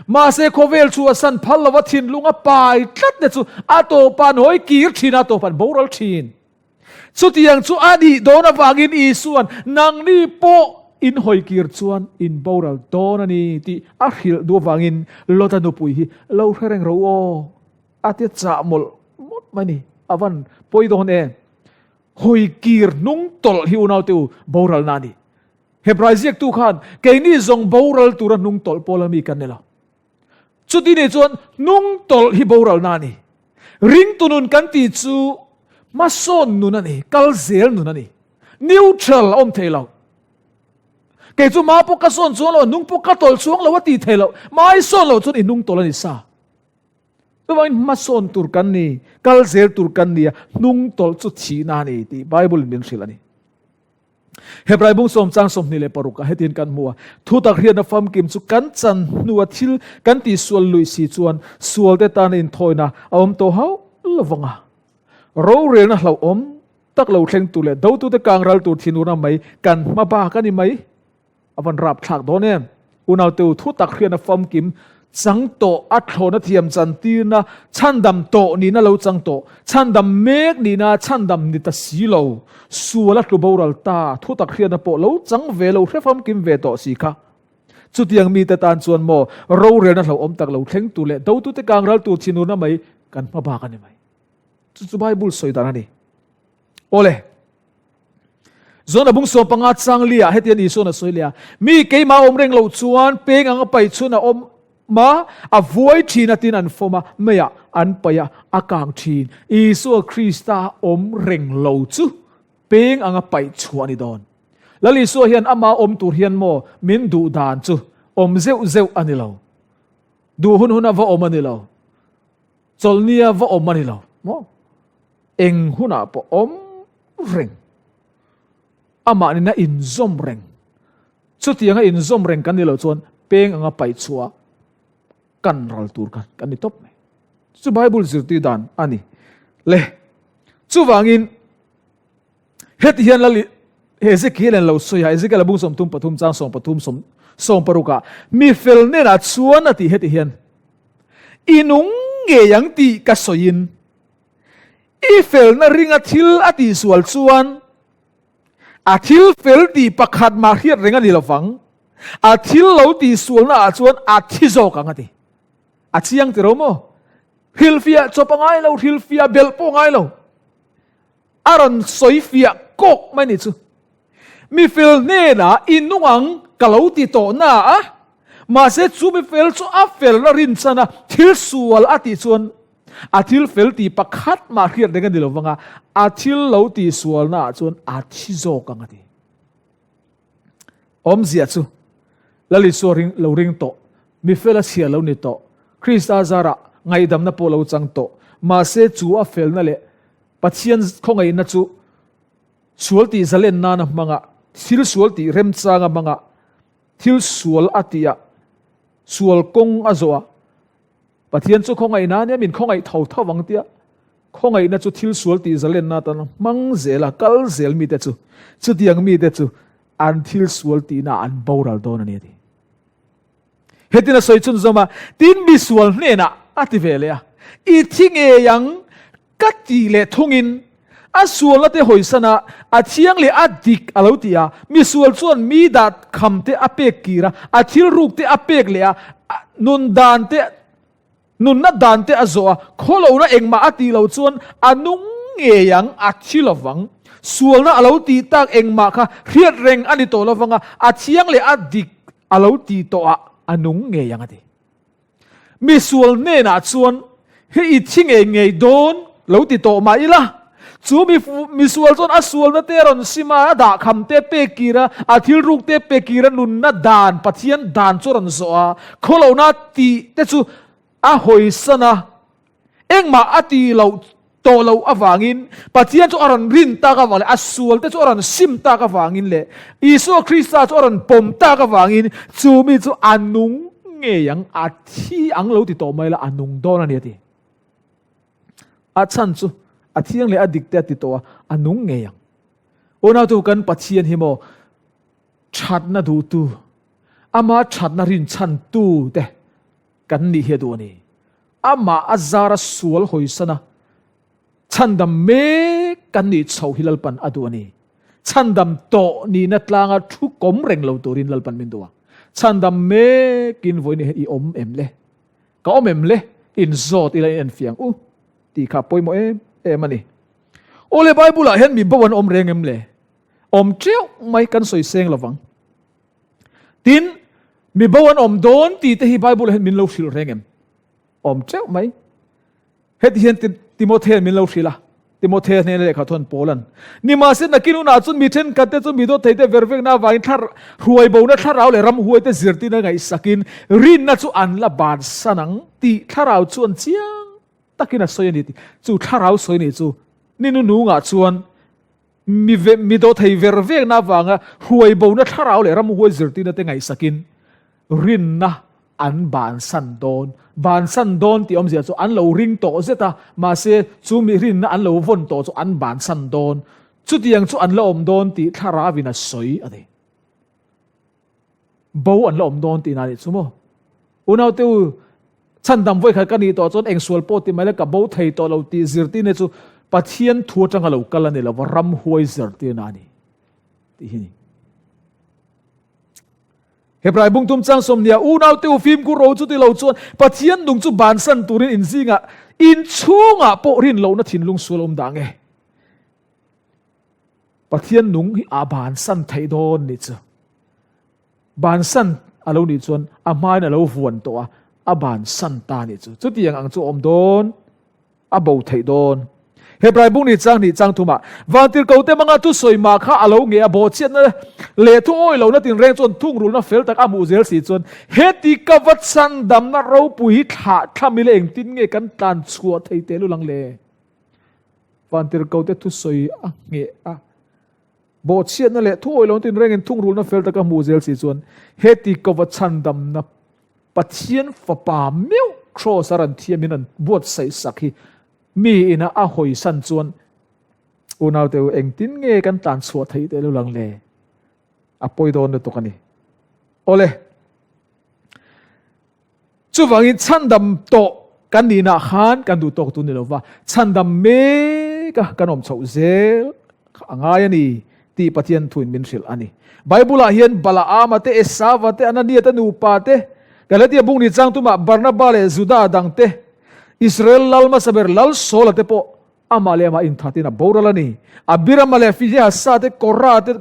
Mahse khawvel chhuahsan phal lova thinlung a pai tlat te chu a tawpan hawi kir thin a, a tawpan boral thin. Chutiang chu a nih dawn avangin Isua'n nangni pawh in hawikir chuan in boral dawn a ni tih a hrilh duh avangin Lota nupui hi lo hre reng rawh u aw a ti chah mawlh mawlh mai ni. A van pawi dawn em? Hawikir hnung tawlh hi unaute u boralna a ni. Hebrai ziaktu khan keini zawng boral tura hnung tawlh pawl ami kan ni lo. Chuti nih chuan hnung tawlh hi boralna a ni. Ringtu nun kan tih chu hmasawn nun a ni, kal zel nun a ni. Neutral a awm thei lo. Kei chu ma pawh ka sawn chuang lo, hnung pawh ka tawlh chuang lo a tih thei lo. Ma i sawn loh chuan i hnung tawlh a ni sa. Chuvangin hmasawn tur kan ni, kal zel tur kan ni a, hnung tawlh chu thihna a ni tih Bible in min hrilh a ni. Hebrai bung sawm chang 26 ah hetin kan hmu a, Thutak hriatna famkim chu kan chan hnua thil kan tihsual luih si chuan sualte tana inthawina a awm tawh hauh lovang a. Rorelna hlauhawm tak lo thleng tur leh dotute kang ral tur thinurna mai kan hma bak a ni mai. A van rap thlak dawn em? Unaute u, thu tak hriatna famkim chang tawh, a thlawhna thiam chantirna, chhandam tawh nihna lo chang tawh, chhandam mek nihna chhandam ni ta si lo, sual a tlu boral ta, thu tak hriatna pawh lo chang ve lo, hre famkim ve tawh si kha. Chutiang mite tan chuan maw, rorelna hlauhawm tak lo thleng tur leh dotute kang ral tur thinurna mai kan hma bak a ni mai. Chu chu Bible sawi dan a ni. Awle. Zona bung sawm panga chang lia hetian Isuan a sawi leh a, Mi keimah awm reng loh chuan peng anga pai chhun a awm a, a vuai thin a tin an fawm a, meiah an paih a, a kang thin. Isua Krista awm reng lo chu peng anga paih chhuah a ni dawn. Lal Isua hian ama awm tur hian maw min duh dan chu awm zeuh zeuh a ni lo. Duh hun huna va awm a ni lo. Chawlhnia va awm a ni lo maw? Eng hunah pawh awm reng. Amah nena inzawm reng. Chutianga inzawm reng kan ni loh chuan peng anga paih chhuah kan ral tur khan kan ni tawp mai. Chu Bible zirtir dan a ni. Le, chuvangin heti hian lal Ezekiel an lo sawi a, Ezekiel a bung 33 chang 13 sawm sawm parukah mi fel nenah chuan a ti heti hian i nung ngei ang tih ka sawiin i felna ringa thil a tihsual chuan a thil fel tih pakhat mah hriat reng a ni lovang, a thil lo tihsualna ah chuan a thi zawk ang a ti. A chiang tiro maw? Hrilhfiah chawp a ngai lo, hrilhfiah belh pawh a ngai lo. A rawn sawi fiah kawk mai ni chu. Mi fel hnenah i nung ang ka lo ti tawh na a, mahse chu mi fel chu a felna rinchhan a thil sual a tih chuan a thil fel tih pakhat mah hriat reng a ni lo vang a, a thil lo tih sualna ah chuan a thi zawk ang a ti. Awmzia chu Lal Isua ring lo ring tawh, mi fel a chhia lo ni tawh, Krista zarah ngaihdamna pawh lo chang tawh, mahse chu a felna leh Pathian khawngaihna chu sual tih zalen nana hmanga, thil sual tih remchanga hmanga, thil sual a tih a, sual kawng a zawh a, Pathian chu khawngaihna ania min khawngaih tho tho ang tia khawngaihna chu thil sual tih zalenna atan hmang zel a, kal zel mite chu chutiang mite chu an thil sual tihna an boral dawn a ni a ti. Hetin a sawi chhunzawm a, tin mi sual hnenah a ti ve leh a, i thi ngei ang Ka tih leh thungin a sualna te hawisan a, a thiang leh a dik a lo ti a. Misual chuan mi dah kham te a pek kir a, a thil ruk te a pek leh a, nun dan te, nunna dan te a zawh a, khawlohna engmah a tih loh chuan a nung ngei ang, a thi lovang. Sualna a lo tih tak engmah kha hriat reng a ni tawh lovang a, a thiang leh a dik a lo tih tawh ah a nung ngei ang a ti. Misual hnenah chuan, Hei i thi ngei ngei dawn lo ti tawh mah ila, chu misual chuan a sualna te a rawn sim a, a dahkham te pek kir a, a thil ruk te pek kir a, nunna dan, Pathian dan chu a rawn zawh a, khawlohna tih te chu a hawisan a. Engmah a ti loh tawh loh avangin, Pathian chu a rawn rin tak avang leh a sualte chu a rawn sim tak avangin leh Isua Krista chu a rawn pawm tak avangin chu mi chu a nung ngei ang, a thi ang lo ti tawh mai la, a nung dawn a ni a ti. A chhan chu a thiang leh a dik te a ti tawh a, a nung ngei ang. Unautu kan Pathian hi maw thatna duhtu, ama thatna rinchhantu te kan nih hi a duh a ni. Amah a zara sual hawisana chhandam mek kan nih chhoh hi Lalpan a duh a ni. Chhandam tawh nihna tlanga thu kawm reng lo turin Lalpan min duh a. Chhandam mekin vawiin hian i awm em le? Ka awm em le? Inzawt ila in enfiah ang u tih kha a pawimawh em em a ni. Awle Bible-ah hian mi bo an awm reng em le? Awm teuh mai kan sawi seng lovang. Tin, mi bo an awm dawn tih te hi Bible hian min lo hrilh reng em? Awm teuh mai. Heti hian Timothea min lo hrilh a, Timothea hnena lehkha thawn Paulan, Nimahse nakin hunah chuan mi thenkhat te chu mi dawt theite vervekna avangin thla hruai bona thlarau leh ramhuaite zirtirna ngaihsakin rinna chu an la bansan ang tih thlarau chuan chiang. takin a sawi a ni tih chu thlarau sawi a nih chu. Ni nunungah chuan mi ve mi daw thei ver vekna avanga hruai bona thlarau leh ramhuai zirtirna te ngaihsakin rinna an bansan dawn. Bansan dawn tih awmzia chu an lo ring tawh zet a, mahse chu mi rinna an lo vawn tawh chu an bansan dawn. Chutiang chu an la awm dawn tih thlarauvin a sawi a ni. Bo an la awm dawn tihna nih chu maw? Unaute u, chhandam vawikhat ka nih tawh chuan eng sual pawh ti mai la ka bo thei tawh lo tih zirtirna chu Pathian thu atanga lo kal a ni lo va, ramhuai zirtirna a ni tih hi a ni. Hebrai bungtum chang sawmnia unaute u fimkhur ro chu ti lo chuan Pathian nung chu bansan turin inzingah inchhungah pawh rin lohna thinlung sual awm dah nge? Pathian nung hi a bansan theih dawn nih chu. Bansan a lo nih chuan a hmain a lo vuan tawh a, a bansan ta nih chu. Chutiang ang chu a awm dawn, a bo theih dawn. Hebrai bung ni chang hnih chang thumah, Vantirhkote hmanga thusawi mah kha a lo nge a, bawhchhiatna leh thu awi lohna tinreng chuan thungrulna fel tak a hmuh zel si chuan, heti ka va chhandamna ropui hi thlah thlam ila engtin nge kan tlan chhuah thei tehlul ang le? Vantirhkote thusawi a ngheh a, bawhchhiatna leh thuawi lo tinrengin thungrulna fel taka hmuh zel si chuan heti kova chhandamna Pathian fapa meuh Kraws a rawn thiamin rawn buatsaih sak hi mi ina a hawisan chuan unaute u engtin nge kan tlan chhuah theih teh lulang le? A pawi dawn lutuk a ni. Awle. Chuvangin chhandam tawh kan nihna khan kan duh tawk tur ni lova, chhandam mek a kan awm chhoh zel kha a ngai a ni tih Pathian thuin min hrilh a ni. Bible-ah hian Balaama te, Esava te, Anania te nupa te, Galatia bung ni chang tumah Barnaba leh Juda dang te, Israel lal hmasa ber Lal Saula te pawh Amah leh amah inthatin a boral a ni. Abirama leh Finehasa te, Korah te,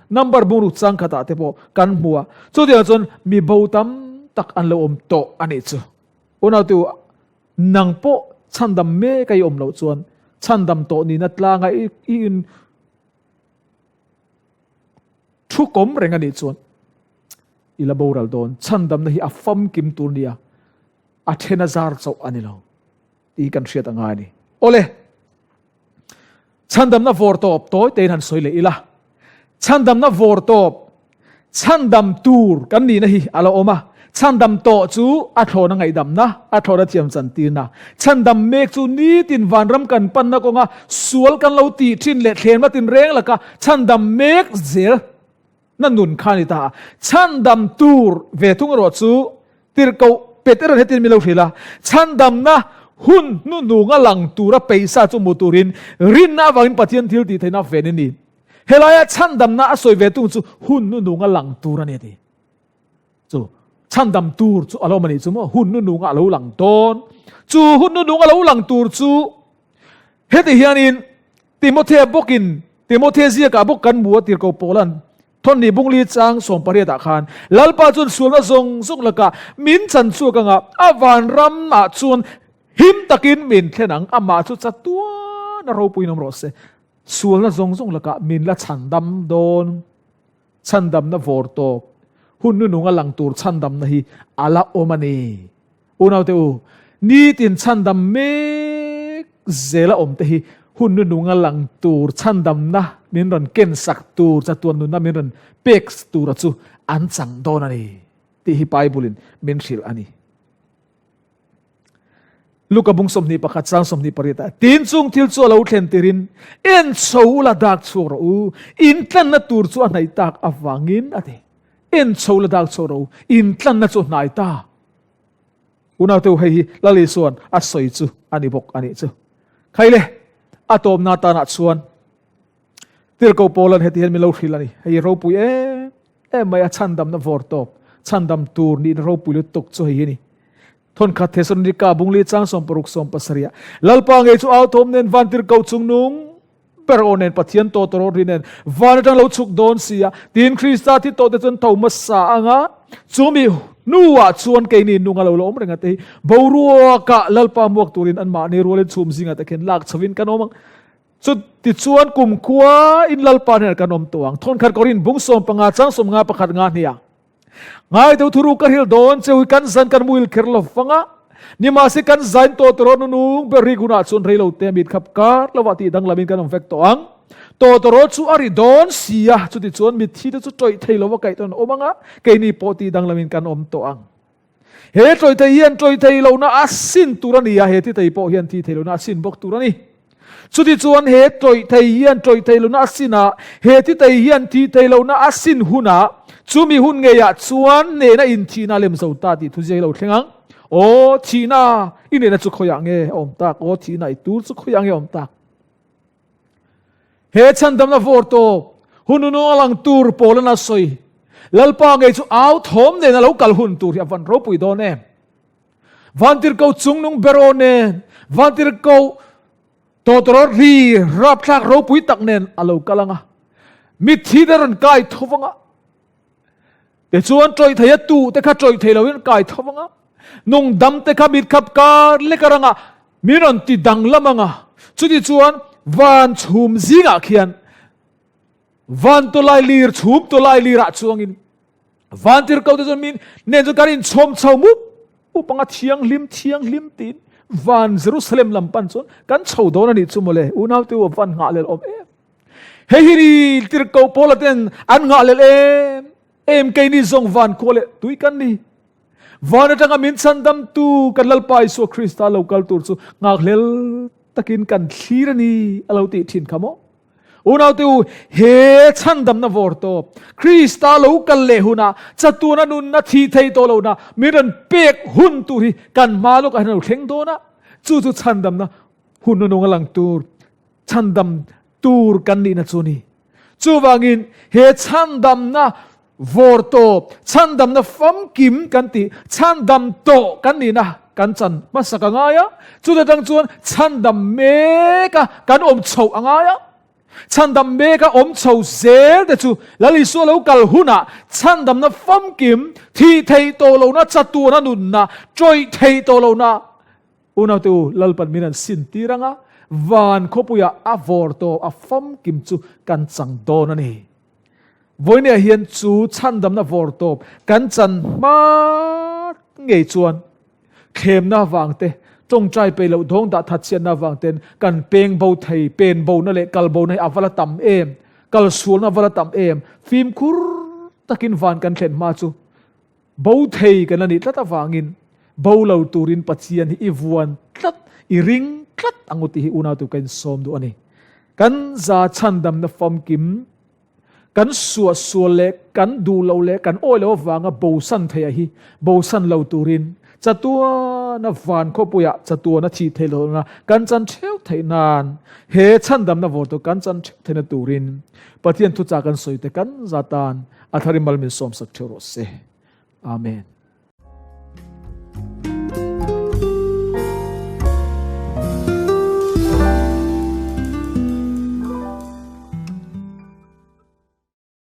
number bungruk chang khatah te pawh kan hmu a. Chutiang chuan mi bo tam tak an lo awm tawh a nih chu. Unautu, nang pawh chhandam mek a i awm loh chuan chhandam tawh nihna tlanga i in thu kawm reng a nih chuan i la boral dawn. Chhandamna hi a famkim tur nia, a then a zar chauh a ni lo. Tih kan hriat a ngai a ni. Awle, chhandamna vawr tawp tawi tein han sawi leh ila. Chhandamna vawr tawp, chhandam tur kan nihna hi a lo awm a. Chhandam tawh chu a thlawna ngaihdamna, a thlawna thiam chantirna. Chhandam mek chu nitin vanram kan panna kawnga sual kan lo tih thin leh thlenna tinreng laka chhandam mek zel na nun kha a ni ta a. Chhandam tur ve thung erawh chu Tirhkoh Petera'n hetin min lo hrilh a, Chhandamna hun hnuhnunga lang tura peihsa chu hmu turin rinna avangin Pathian thil tih theihna ven i ni. Helaia chhandamna a sawi ve tung chu hun hnuhnunga lang tur a ni a ti. Chu chhandam tur chu a lo awm a nih chu maw? Hun hnuhnunga a lo lang dawn. Chu hun hnuhnunga lo lang tur chu heti hianin Timothea bawkin Timothea ziakah bawk kan hmu a Tirhkoh Paula'n Thawhni bungli chang sawmpariatah khan Lalpa chuan sualna zawng zawng lakah min chan chhuak anga a vanramah chuan him takin min thlen ang, amah chu chatuan a ropuiin awm rawh se. Sualna zawng zawng lakah min la chhandam dawn. Chhandamna vawr tawp, hun nununga lang tur chhandamna hi a la awm a ni. Unaute u, nitin chhandam mek zela awm te hi hun nununga lang tur chhandamna min rawn ken sak tur, chatuan nunna min rawn pek tura chu an chang dawn a ni tih hi Bible-in min hrilh a ni. Luka bung 21 chang 28 ah, Tin chung thil chu a lo thlen tirin en chho ula dak chhuak rawh u, intlanna tur chu a hnaih tak avangin a ti. En chho la dak chhuak rawh u, intlanna chu a hnai ta. Unaute u, hei hi Lal Isua'n a sawi chu a ni bawk a nih chu. Khaile, a tawpna tanah chuan Tirhkoh Paula'n heti hian min lo hrilh a ni, Hei ropui em em mai a chhandamna vawr tawp, chhandam tur nihna ropui lutuk chu hei hi a ni. Thawnkhat Thesalonika bungli chang 60 17 Lalpa ngei chu au thawm nen van tirhkoh chungnung ber aw nen Pathian tawtawrawt ri nen van atang lo chhuk dawn si a, tiin Krista thi tawhte chuan tho hmasa anga chumi hnuah chuan keini nunga lo la awm reng a te hi boruakah Lalpa hmuak turin anmahni rualin chhum zingah te khin lak chhovin kan awm ang. Chutichuan kumkhua in Lalpa hnenah kan awm tawh ang. Thawnkhat Korin bung 15 chang 50 pakhat nga hniah. Ngai deuh thuru ka hril dawn cheu hi kan zan kan muil kher lo fanga. Nimahse kan zain tawh tawh rawh nunung ber rik hunah chuan rei lo te mit khap kar lovah tih danglamin kan awm vek tawh ang. Tawtawrawl chu a ri dawn si a, chutichuan mitthi te chu tawih thei lova kaih tawn an awm ang a, keini pawh tih danglamin kan awm tawh ang. He tawih thei hian tawih thei lohna a sin tur a ni a, he thi thei pawh hian thi thei lohna a sin bawk tur a ni. Chutichuan he tawih thei hian tawih thei lohna a sin a, he thi thei hian thi thei lohna a sin hunah, chumi hun ngeiah chuan nena inthihna a lem zo ta tih thuziak hi lo thleng ang. Aw thihna, i nena chu khawiah nge a awm tak? Aw thihna, i tur chu khawiah nge a awm tak? He chhandamna vawr tawp hun unung a lang tur Paula'n a sawi. Lalpa ngei chu au thawm nen a lo kal hun tur hi a van ropui dawn em? Vantirhkoh chungnung ber aw nen, vantirhkoh tawtawrawt ri rapthlak ropui tak nen a lo kal ang a, mitthi te rawn kai tho vang a, Tichuan tawih thei a tu te kha tawih thei loin kai tho ang a, nungdam te kha mitkhap kar lek a rang a, min rawn ti danglam ang a. Chutichuan van chhum zingah khian van tawlai lir chhum tawlai lirah chuangin van tirhkoh te chuan min nen chuan kan inchhawm chho mup mup ang a, thianghlim thianghlim tiin van Jerusalem lam pan chuan kan chho dawn a nih chu mawle, unaute u a van nghah lel awm em. Hei hi ni tirhkoh Paula ten an nghah lel em em keini zawng van khua leh tui kan ni. Van atanga min chhandamtu kan Lalpa Isua Krista lo kal tur chu nghakhlel takin kan thlir a ni a lo tih thin kha maw? Unaute u, he chhandamna vawr tawp Krista lo kal leh hunah chatuana nunna thih thei tawh lohna min rawn pek hun tur hi kan hma lawkah hian a lo thleng dawn a, chu chu chhandamna hun nunung a lang tur Chhandam tur kan nihna chu a ni. Chuvangin he chhandamna vawr tawp, chhandamna famkim kan tih, chhandam tawh kan nihna kan chan hmasak a ngai a, chuta tang chuan chhandam meka kan awm chhoh a ngai a. Chhandam meka awm chho zel te chu Lal Isua lo kal hunah chhandamna famkim, thih theih tawh lohna, chatuana nunna, tawih theih tawh lohna, Unaute u, Lalpan min an sin tir ang a, van khawpuiah a vawr tawp a famkim chu kan chang dawn a ni. Vawinia hian chu chhandamna vawr tawp kan chan hma ngei chuan thlemna avangte, tawngtai peih loh dawng dah that chhiatna avangten kan peng bo thei, pen bona leh kal bona hi a va la tam em, kal sualna a va la tam em, fimkhur takin van kan thlen hma chu Bo thei kan la nih tlat avangin bo lo turin Pathian hi i vuan tlat, i ring tlat ang u tih hi unau tu ka insawm duh a ni. Kan za chhandamna famkim, kan suahsual leh kan duh loh leh kan awi loh avanga bosan theia hi bosan lo turin chatuana van khawpuiah chatuana thih theih lohna kan chan theuh theih nan he chhandamna vawrtu kan chan theuh theihna turin Pathian thuchah kan sawi te kan za tan A thar i mal min sawmsak theuh rawh se. Amen.